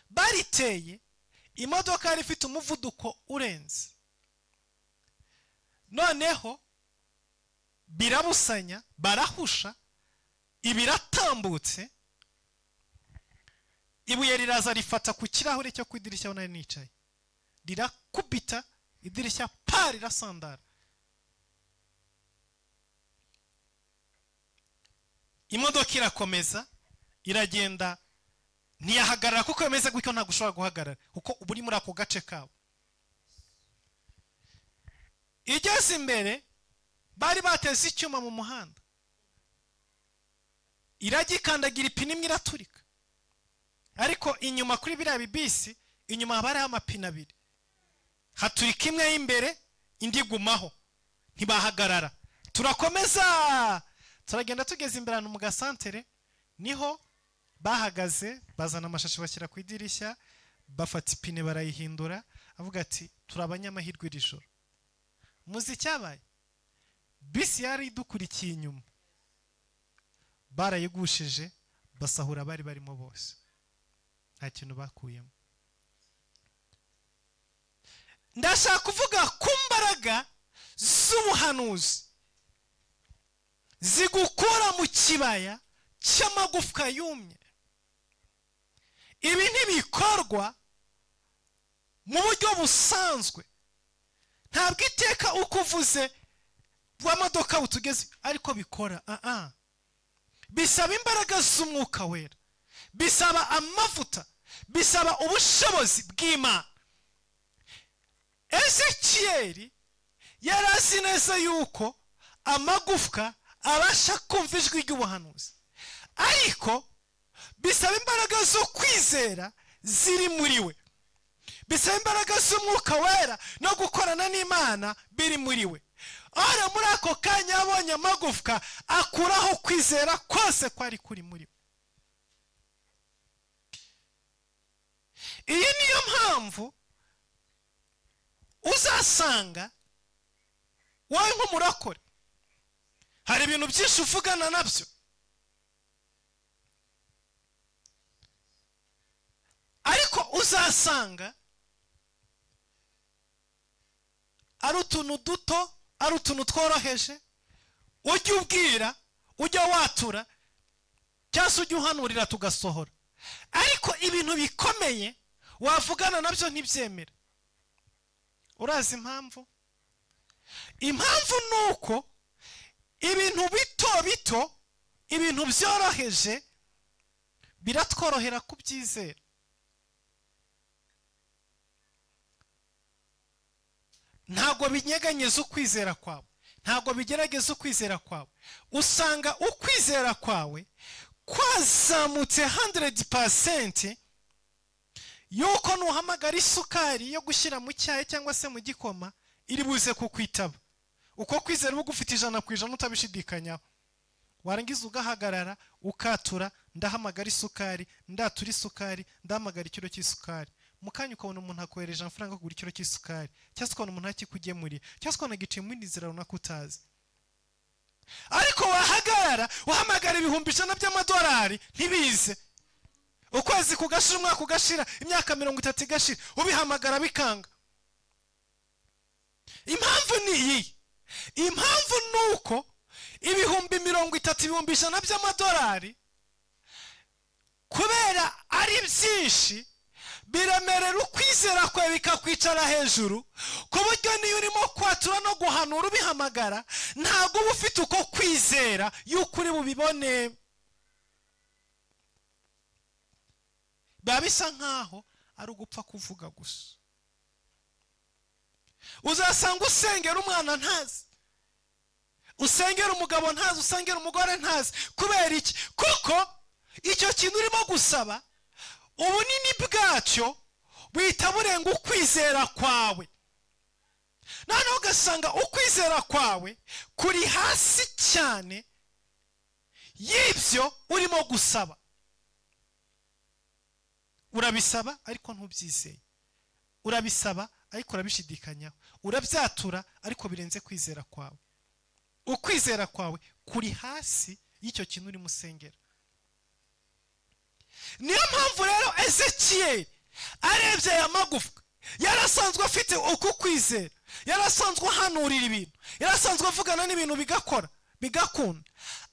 S1: Bariteye, imodoka yari ifite umuvuduko urenze, noneho birabusanya, barahusha, ibiratambutse, ibuye riraza rifata ku kirahure cyo ku idirishya aho nari nicaye, rirakubita idirishya pa, rirasandara. Imodoka irakomeza iragenda, ntiyahagarara, kuko bimeze gutyo ntabwo ushobora guhagarara, kuko uba uri muri ako gace kabo. Igeze imbere, bari bateze icyuma mu muhanda, iragikandagira, ipine imwe iraturika. Ariko inyuma kuri biriya bibisi, inyuma haba hariho amapine abiri, haturika imwe y'imbere, indi igumaho, ntibahagarara. Turakomeza turagenda, tugeze imbere ahantu mu gasantere niho bahagaze, bazana amashashi bashyira ku idirishya, bafata ipine barayihindura. Avuga ati: "Turi abanyamahirwe iri joro." Muzi icyabaye? Bisi yari idukurikiye inyuma barayigushije, basahura abari barimo bose, nta kintu bakuyemo. Ndashaka kuvuga ku mbaraga z'ubuhanuzi zigukura mu kibaya cy'amagufwa yumye. Ibi ntibikorwa mu buryo busanzwe. Ntabwo iteka uko uvuze bw'amamodoka butugeze ariko bikora. Aha bisaba imbaraga z'Umwuka Wera, bisaba amavuta, bisaba ubushobozi bw'Imana. Ezekiyeli yari azi neza yuko amagufwa abasha kumva ijwi ry'ubuhanuzi, ariko bisaba imbaraga zo kwizera ziri muri we, bisaba imbaraga z'Umwuka Wera no gukorana n'Imana biri muri we. Aho muri ako kanya yabonye amagufwa, akuraho kwizera kose kwari kuri muri we. Iyi niyo mpamvu uzasanga wowe nk'umurokore hari ibintu byinshi uvugana nabyo, ariko uzasanga ari utuntu duto, ari utuntu tworoheje ujya ubwira, ujya watura, cyangwa se ujya uhanurira tugasohora, ariko ibintu bikomeye wavugana nabyo ntibyemere. Urazi impamvu? Impamvu ni uko ibintu bito bito, ibintu byoroheje, biratworohera kubyizera. Ntabwo binyeganyeza ukwizera kwawe, ntabwo bigerageza ukwizera kwawe. Usanga ukwizera kwawe kwazamutse 100% yuko nuhamagara isukari yo gushyira mu cyayi cyangwa se mu gikoma iri buze kukwitaba. Uko kwizera uba ugufite 100% utabishidikanyaho. Warangiza ugahagarara ukatura, ndahamagara isukari, ndatura isukari, ndahamagara ikiro cy'isukari. Mu kanya ukabona umuntu akohereje amafaranga yo kugura ikiro cy'isukari, cyangwa se ukabona umuntu akikugemuriye, cyangwa se ukabona agiciye mu yindi nzira runaka utazi. Ariko wahagarara uhamagara 100,000 by'amadolari ntibize, ukwezi kugashira, umwaka ugashira, imyaka 30 igashira, ubihamagara bikanga. Impamvu ni iyi. Impamvu ni uko 30,000, 100,000 by'amadolari, kubera ari byinshi, biremerera ukwizera kwawe bikakwicara hejuru, ku buryo niyo urimo kwatura no guhanura ubihamagara, ntabwo uba ufite uko kwizera yuko uri bubibone. Biba bisa nkaho ari ugupfa kuvuga gusa. Uzasanga usengera umwana ntazi, usengera umugabo ntazi, usengera umugore ntazi. Kubera iki? Kuko icyo kintu urimo gusaba ubunini bwacyo buhita burenga ukwizera kwawe. Noneho ugasanga ukwizera kwawe kuri hasi cyane y'ibyo urimo gusaba. Urabisaba ariko ntubyizeye, urabisaba ariko urabishidikanyaho, urabyatura ariko birenze kwizera kwawe. Ukwizera kwawe kuri hasi y'icyo kintu urimo usengera. Niyo mpamvu rero Ezekiyeli arebye aya magufwa, yarasanzwe afite uku kwizera, yarasanzwe ahanurira ibintu, yarasanzwe avugana n'ibintu bigakora bigakunda,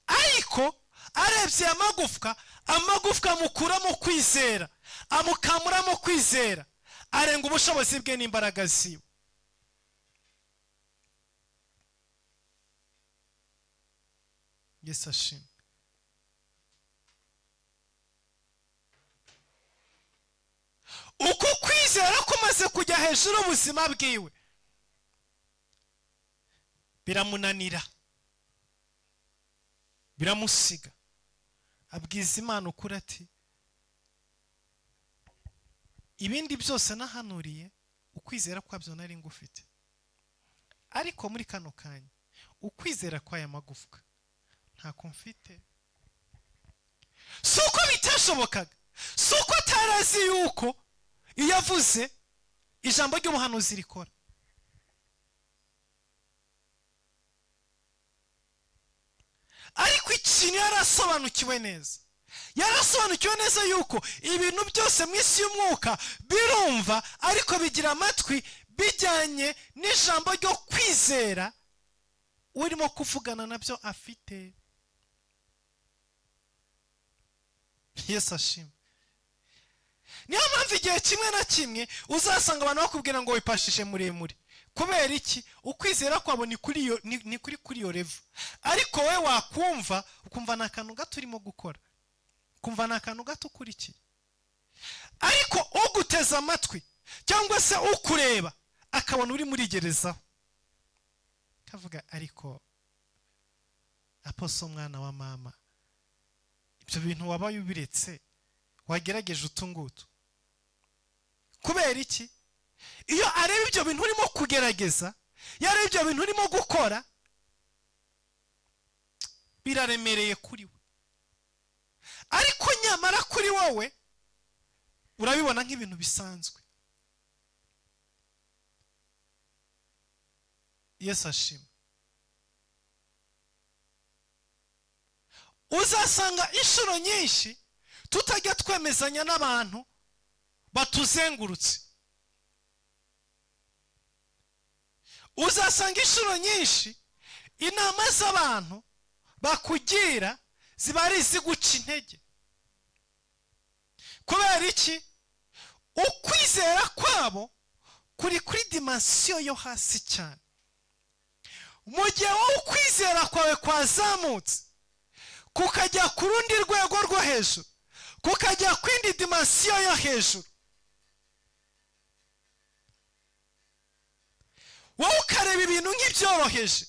S1: ariko arebye aya magufwa, amagufwa amukuramo kwizera, amukamuramo kwizera, arenga ubushobozi bwe n'imbaraga ziwe. Yesu ashimwe. Uko kwizera kumaze kujya hejuru ubuzima bwiwe, biramunanira, biramusiga. Abwiza Imana ukuri ati ibindi byose nahanuriye ukwizera kwabyo nari ngufite, ariko muri kano kanya ukwizera kw'aya magufwa ntako mfite. Si uko bitashobokaga, si uko atarazi yuko iyo avuze ijambo ry'ubuhanuzi rikora. Ariko ikintu yarasobanukiwe neza, yarasobanukiwe neza yuko ibintu byose mu isi y'umwuka birumva, ariko bigira amatwi bijyanye n'ijambo ryo kwizera urimo kuvugana nabyo afite. Yesu ashimwe. Niyo mpamvu igihe kimwe na kimwe uzasanga abantu bakubwira ngo wipashishe muremure. Kubera iki? Ukwizera kwabo ni kuri iyo, ni kuri iyo level. Ariko we wakumva ukumva ni akantu gato urimo gukora, ukumva ni akantu gato ukurikiye. Ariko uguteza amatwi cyangwa se ukureba akabona uri muri gerezaho, kavuga ariko aposo mwana wa mama, ibyo bintu wabaye ubiretse, wagerageje utungutu. Kubera iki? Iyo areba ibyo bintu urimo kugerageza, yareba ibyo bintu urimo gukora, biraremereye kuri we. Ariko nyamara kuri wowe urabibona nk'ibintu bisanzwe. Yesu ashimwe. Uzasanga inshuro nyinshi tutajya twemezanya n'abantu batuzengurutse. Uzasanga inshuro nyinshi inama z'abantu bakugira ziba ari iziguca intege. Kubera iki? Ukwizera kwabo kuri kuri dimansiyo yo hasi cyane. Mu gihe wowe ukwizera kwawe kwazamutse kukajya ku rundi rwego rwo hejuru, kukajya ku yindi dimansiyo yo hejuru, wowe ukareba ibintu nk'ibyoroheje,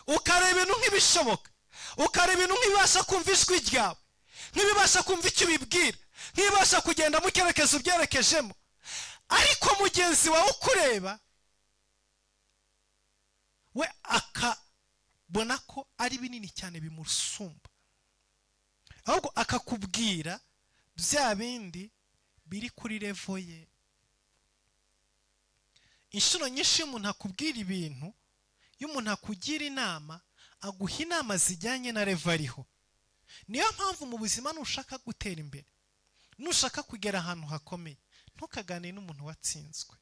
S1: ukareba ibintu nk'ibishoboka, ukareba ibintu nk'ibibasha kumva ijwi ryawe, nk'ibibasha kumva icyo ubibwira, nk'ibibasha kugenda mu cyerekezo ubyerekejemo. Ariko mugenzi wawe ukureba We akabona ko ari binini cyane bimusumba, ahubwo akakubwira bya bindi biri kuri level ye. Inshuro nyinshi iyo umuntu akubwira ibintu, iyo umuntu akugira inama, aguha inama zijyanye na level ariho. Niyo mpamvu mu buzima nushaka gutera imbere, nushaka kugera ahantu hakomeye, ntukaganire n'umuntu watsinzwe,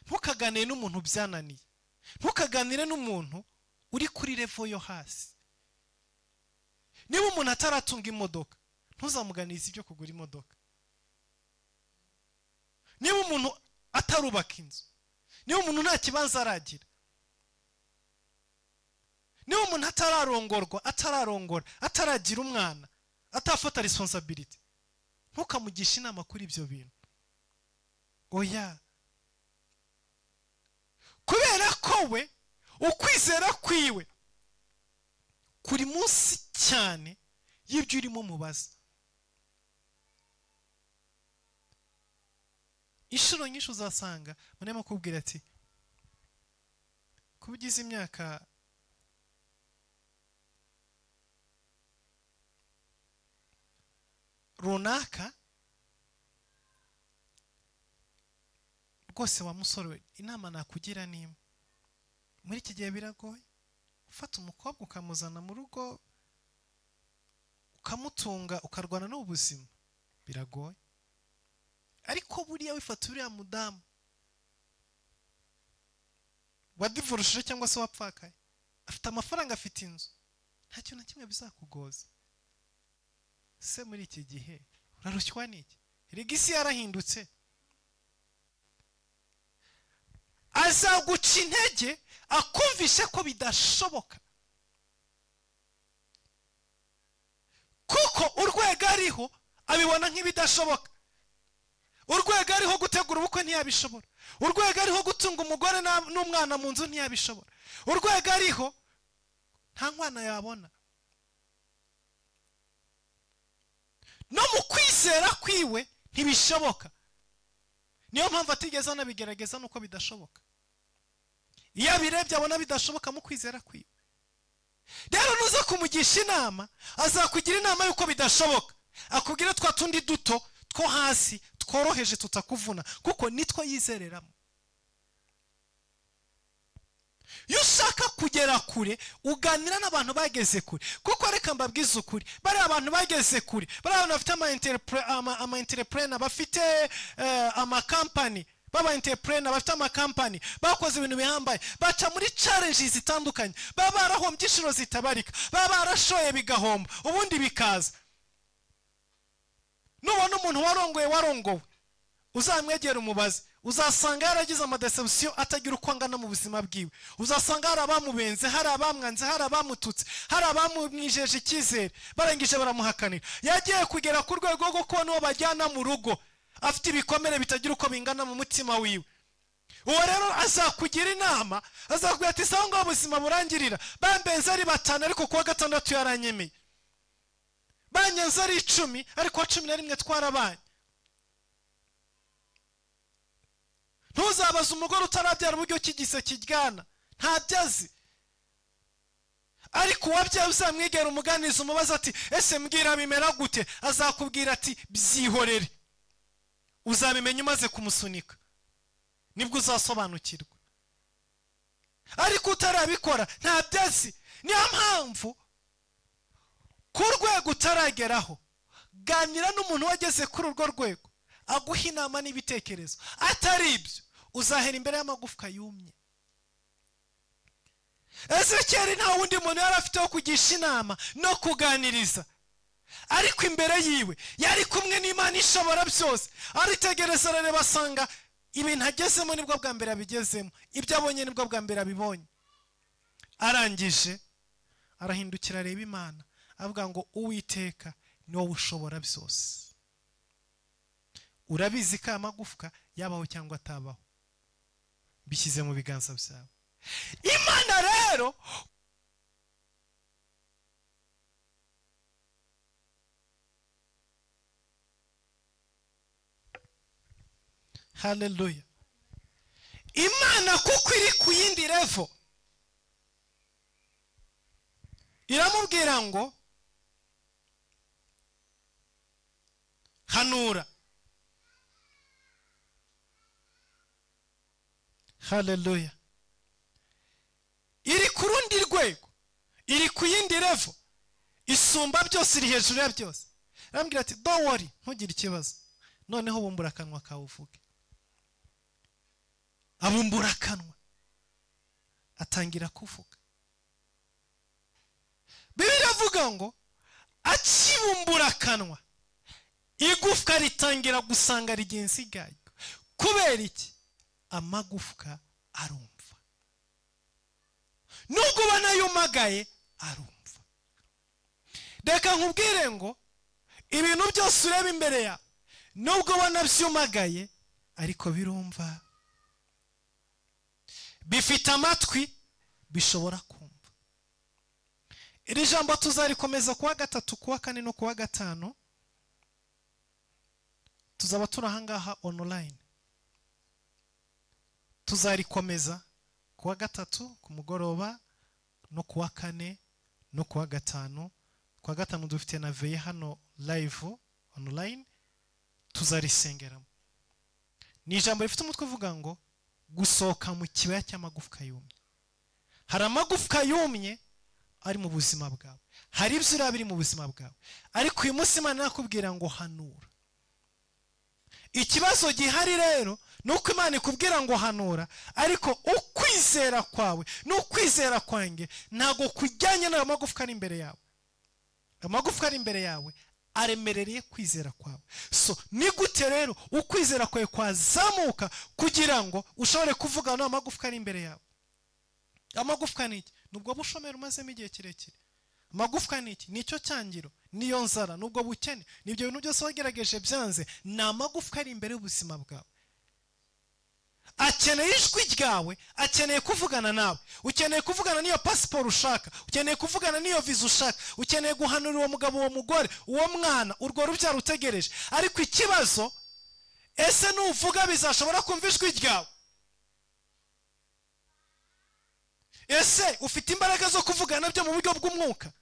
S1: ntukaganire n'umuntu byananiye, ntukaganire n'umuntu uri kuri level yo hasi. Niba umuntu ataratunga imodoka, ntuzamuganirize ibyo kugura imodoka. Niba umuntu atarubaka inzu, niba umuntu nta kibanza aragira, niba umuntu atararongorwa, atararongora, ataragira umwana, atafata responsibility, ntukamugishe inama kuri ibyo bintu. Oya, kubera ko we ukwizera kwiwe kuri munsi cyane y'ibyo urimo mubaza. Inshuro nyinshi uzasanga murimo kubwira ati kuba ugize imyaka runaka, rwose wa musore we, inama nakugira ni imwe. Muri iki gihe biragoye ufata umukobwa ukamuzana mu rugo, ukamutunga, ukarwana n'ubuzima, biragoye. Ariko buriya wifata uriya mudamu wadivorushije cyangwa se wapfakaye, afite amafaranga, afite inzu, nta kintu na kimwe bizakugoza. Se muri iki gihe urarushywa n'iki? Erega isi yarahindutse. Azaguca intege, akumvishe ko bidashoboka, kuko urwego ariho abibona nk'ibidashoboka. Urwego ariho gutegura ubukwe ntiyabishobora, urwego ariho gutunga umugore n'umwana mu nzu ntiyabishobora, urwego ariho nta mwana yabona. No mu kwizera kwiwe ntibishoboka. Niyo mpamvu atigeze anabigerageza, nuko bidashoboka. Iyo abirebye abona bidashoboka mu kwizera kwiwe. Rero nuza kumugisha inama, azakugira inama y'uko bidashoboka, akubwira twa tundi duto two hasi tworoheje tutakuvuna, kuko nitwo yizereramo. Iyo ushaka kugera kure, uganira n'abantu bageze kure, kuko reka mbabwize ukuri, bariya abantu bageze kure, bariya abantu bafite ama entrepreneur, bafite amakampani, baba entrepreneur bafite amakampani, bakoze ibintu bihambaye, baca muri challenges zitandukanye, baba barahombye inshuro zitabarika, baba barashoye bigahomba ubundi bikaza. Nubona umuntu warongoye, warongowe, uzamwegera umubaze, uzasanga yaragize ama déception atagira uko angana mu buzima bwiwe. Uzasanga hari abamubenze, hari abamwanze, hari abamututse, hari abamwijeje icyizere barangije baramuhakanira. Yagiye kugera ku rwego rwo kubona uwo bajyana mu rugo afite ibikomere bitagira uko bingana mu mutima wiwe. Uwo rero azakugira inama, azakubwira ati: "Sawa, ngaho ubuzima burangirira, bambenze ari 5 ariko kuwa gatandatu yaranyemeye, banyenze ari 10 ariko kuwa 11 twarabanye." Ntuzabaze umugore utarabyara uburyo kigise kiryana, ntabyo azi. Ariko uwabyaye uzamwegera, umuganiriza, umubaza ati: "Ese mbwira, bimera gute?" Azakubwira ati: "Byihorere, uzabimenya umaze kumusunika, nibwo uzasobanukirwa." Ariko utarabikora ntabyo azi. Niyo mpamvu ku rwego utarageraho, ganira n'umuntu wageze kuri urwo rwego, aguha inama n'ibitekerezo. Atari ibyo, uzahera imbere y'amagufwa yumye. Ezekiyeli nta wundi muntu yari afite wo kugisha inama no kuganiriza, ariko imbere yiwe yari kumwe n'Imana ishobora byose. Aritegereza, arareba, asanga ibintu agezemo nibwo bwa mbere abigezemo, ibyo abonye nibwo bwa mbere abibonye. Arangije arahindukira, areba Imana, avuga ngo: "Uwiteka, ni wowe ushobora byose, urabizi ko aya magufwa yabaho cyangwa atabaho, bishyize mu biganza byawe." Imana rero haleluya. Imana kuko iri ku yindi level iramubwira ngo hanura. Haleluya. Iri ku rundi rwego, iri ku yindi level, isumba byose, iri hejuru ya byose. Arambwira ati don't worry, ntugire ikibazo, noneho bumbura akanwa kawe uvuge. Abumbura akanwa atangira kuvuga. Bibiliya iravuga ngo akibumbura akanwa igufwa ritangira gusanga rigenzi ryayo. Kubera iki? Amagufwa arumva. Nubwo ubona yumagaye arumva. Reka nkubwire ngo ibintu byose ureba imbere yawe nubwo ubona byumagaye ariko birumva, bifite amatwi, bishobora kumva. Iri jambo tuzarikomeza kuwa gatatu, kuwa kane no kuwa gatanu. Tuzaba turi ahangaha online, tuzarikomeza kuwa gatatu ku mugoroba no kuwa kane no kuwa gatanu. Kuwa gatanu dufite na veye hano live online, tuzarisengeramo. Ni ijambo rifite umutwe uvuga ngo gusohoka mu kibaya cy'amagufwa yumye. Hari amagufwa yumye ari mu buzima bwawe, hari ibyo uraba biri mu buzima bwawe, ariko uyu munsi Imana irakubwira ngo hanura. Ikibazo gihari rero ni uko Imana ikubwira ngo hanura, ariko ukwizera kwawe n'ukwizera kwanjye ntabwo kujyanye n'ayo magufwa ari imbere yawe. Amagufwa ari imbere yawe aremerereye kwizera kwawe. So ni gute rero ukwizera kwawe kwazamuka kugira ngo ushobore kuvugana n'ayo magufwa ari imbere yawe? Amagufwa ni iki? Nubwo bushomeri umazemo igihe kirekire. Amagufwa ni iki? Nicyo cyangiro, niyo nzara, nubwo bukene, nibyo bintu byose wagerageje byanze. Ni amagufwa ari imbere y'ubuzima bwawe. Akeneye ijwi ryawe, akeneye kuvugana nawe. Ukeneye kuvugana n'iyo pasiporo ushaka, ukeneye kuvugana n'iyo viza ushaka, ukeneye guhanura uwo mugabo, uwo mugore, uwo mwana, urwo rubyaro utegereje. Ariko ikibazo, ese nuvuga bizashobora kumva ijwi ryawe? Ese ufite imbaraga zo kuvugana nabyo mu buryo bw'umwuka?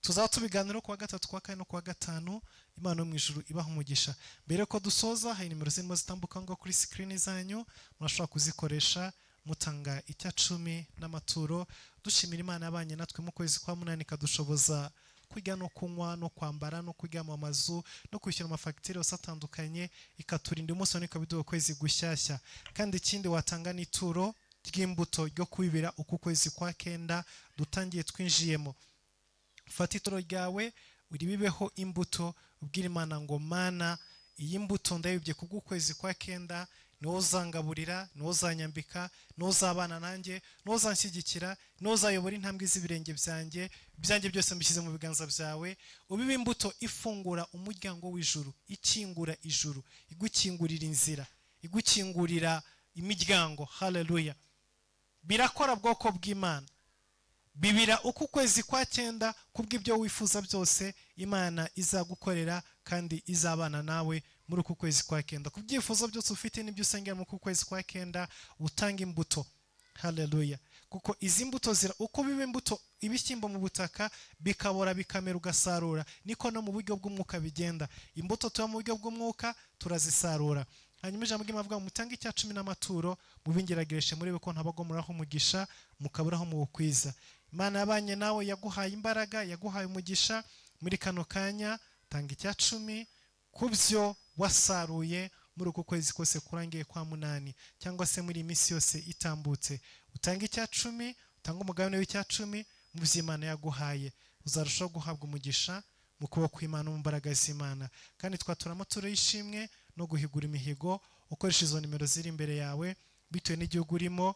S1: Tuzaba tubiganiraho kuwa gatatu, kuwa kane no kuwa gatanu. Imana yo mu ijuru ibaha umugisha. Mbere ko dusoza, hari nimero zirimo zitambuka ngo kuri sikirini zanyu, murashobora kuzikoresha mutanga 10 n'amaturo. Dushimira Imana yabanye natwe mu kwezi kwa 8, ikadushoboza kurya no kunywa no kwambara no kuryama amazu no kwishyura amafagitire yose atandukanye, ikaturinda umunsi wa ikabiduha ukwezi gushyashya. Kandi ikindi watanga n'ituro ry'imbuto ryo kwibira uku kwezi kwa 9 dutangiye twinjiyemo. Fata ituro ryawe uribibeho imbuto, ubwira Imana ngo Mana, iyi mbuto ndayibye kubw'ukwezi kwa 9, niwo uzangaburira, niwo uzanyambika, niwo uzabana nanjye, niwo uzanshyigikira, niwo uzayobora intambwe z'ibirenge byanjye, ibyanjye byose mbishyize mu biganza byawe. Ubibe imbuto ifungura umuryango w'ijuru, ikingura ijuru, igukingurira inzira, igukingurira imiryango. Haleluya. Birakora bwoko bw'Imana. Bibira uko ukwezi kwa 9 kubw'ibyo wifuza byose Imana izagukorera kandi izabana nawe muri uku kwezi kwa 9. Ku byifuzo byose ufite n'ibyo usengera muri uku kwezi kwa 9, utanga imbuto. Haleluya. Kuko izi mbuto zira uko biba imbuto, ibishyimbo mu butaka bikabora bikamera ugasarura, niko no mu buryo bw'umwuka bigenda. Imbuto tuba mu buryo bw'umwuka turazisarura. Hanyuma ijambo ry'Imana rivuga ngo mutange 10 n'amaturo, mubingeragereshe murebe ko ntabagomuraho umugisha, mukaburaho muwukwiza. Imana yabanye nawe, yaguhaye imbaraga, yaguhaye umugisha. Muri kano kanya tanga 10 ku byo wasaruye muri uku kwezi kose kurangiye kwa 8, cyangwa se muri iminsi yose itambutse. Utange 10, utange umugabane w'10 mu byo Imana yaguhaye, uzarushaho guhabwa umugisha mu kuboko kw'Imana, mu mbaraga z'Imana. Kandi twatura amaturo y'ishimwe no guhigura imihigo ukoresha izo nimero ziri imbere yawe bitewe n'igihugu urimo.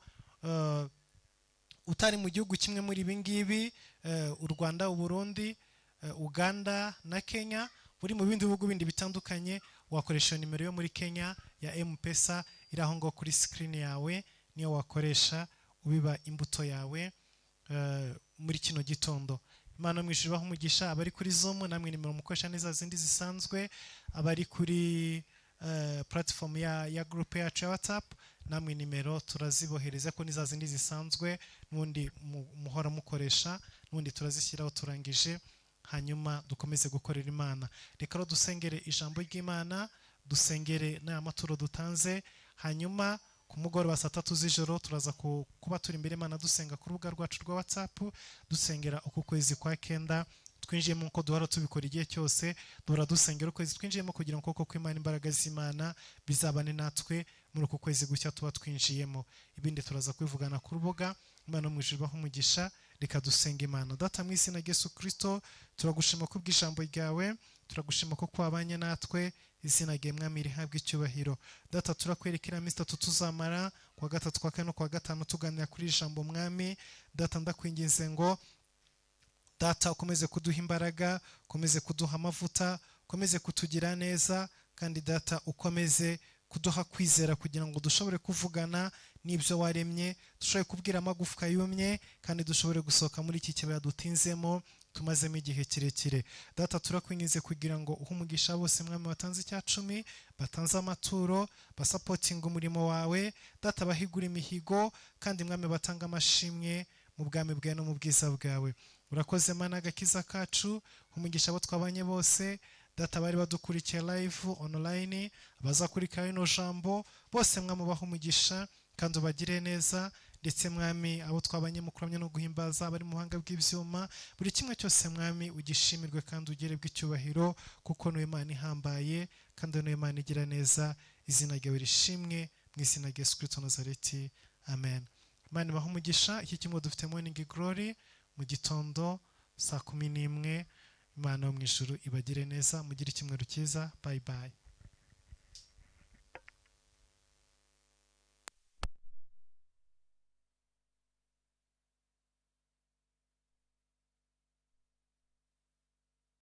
S1: Utari mu gihugu kimwe muri ibi ngibi, u Rwanda, u Burundi, Uganda na Kenya, uri mu bindi bihugu bindi bitandukanye, wakoresha nimero yo muri Kenya ya M-Pesa iri aho ngaho kuri screen yawe, niyo wakoresha ubiba imbuto yawe muri kino gitondo. Imana mu ijuru ibahe umugisha. Abari kuri Zoom namwe nimero mukoresha neza zindi zisanzwe, abari kuri platform ya group yacu ya WhatsApp. Namwe nimero turazibohereza, ko ni za zindi zisanzwe n'ubundi muhora mukoresha, n'ubundi turazishyiraho turangije, hanyuma dukomeze gukorera Imana. Reka rero dusengere ijambo ry'Imana, dusengere n'aya maturo dutanze, hanyuma ku mugoroba saa 3 z'ijoro turaza kuba turi imbere y'Imana, dusenga ku rubuga rwacu rwa WhatsApp, dusengera uku kwezi kwa kenda twinjiyemo. Uko duhora tubikora igihe cyose, duhora dusengera ukwezi twinjiyemo kugira ngo ukuboko kw'Imana, imbaraga z'Imana bizabane natwe muri uku kwezi gushya tuba twinjiyemo. Ibindi turaza kubivugana ku rubuga. Imana mu ijuru ibahe umugisha. Reka dusenga Imana. Data, mu izina rya Yesu Kristo, turagushima kubw'ijambo ryawe, turagushima ko kwabanye natwe. Izina ryawe, Mwami, rihabwe icyubahiro. Data, turakwereka iriya minsi 3 tuzamara, kuwa gatatu, kuwa kane no kuwa gatanu, tuganira kuri iri jambo. Mwami Data, ndakwinginze ngo Data ukomeze kuduha imbaraga, ukomeze kuduha amavuta, ukomeze kutugira neza, kandi Data ukomeze kuduha kwizera kugira ngo dushobore kuvugana n'ibyo waremye, dushobore kubwira amagufwa yumye, kandi dushobore gusohoka muri iki kibaya dutinzemo, tumazemo igihe kirekire. Data, turakwinginze kugira ngo uhe umugisha bose, Mwami, batanze icya cumi, batanze amaturo, basupportinga umurimo wawe. Data, bahigura imihigo, kandi Mwami, batanga amashimwe mu bwami bwawe no mu bwiza bwawe. Urakoze, Mana, agakiza kacu. Umugisha abo twabanye bose, Data, bari badukurikiye live online, abazakurikira rino jambo bose, Mwami, ubahe umugisha kandi ubagire neza. Ndetse Mwami, abo twabanye mu kuramya no guhimbaza, abari mu buhanga bw'ibyuma, buri kimwe cyose, Mwami, ugishimirwe kandi ugere bw'icyubahiro, kuko niwe Imana ihambaye kandi niwe Imana igira neza. Izina ryawe rishimwe, mu izina rya Yesu Kristo Nazareti, amen. Imana ibahe umugisha. Iki kimwe dufite morning glory mu gitondo saa 11. Imana yo mu ijuru ibagire neza, mugire icyumweru cyiza. Bye bye.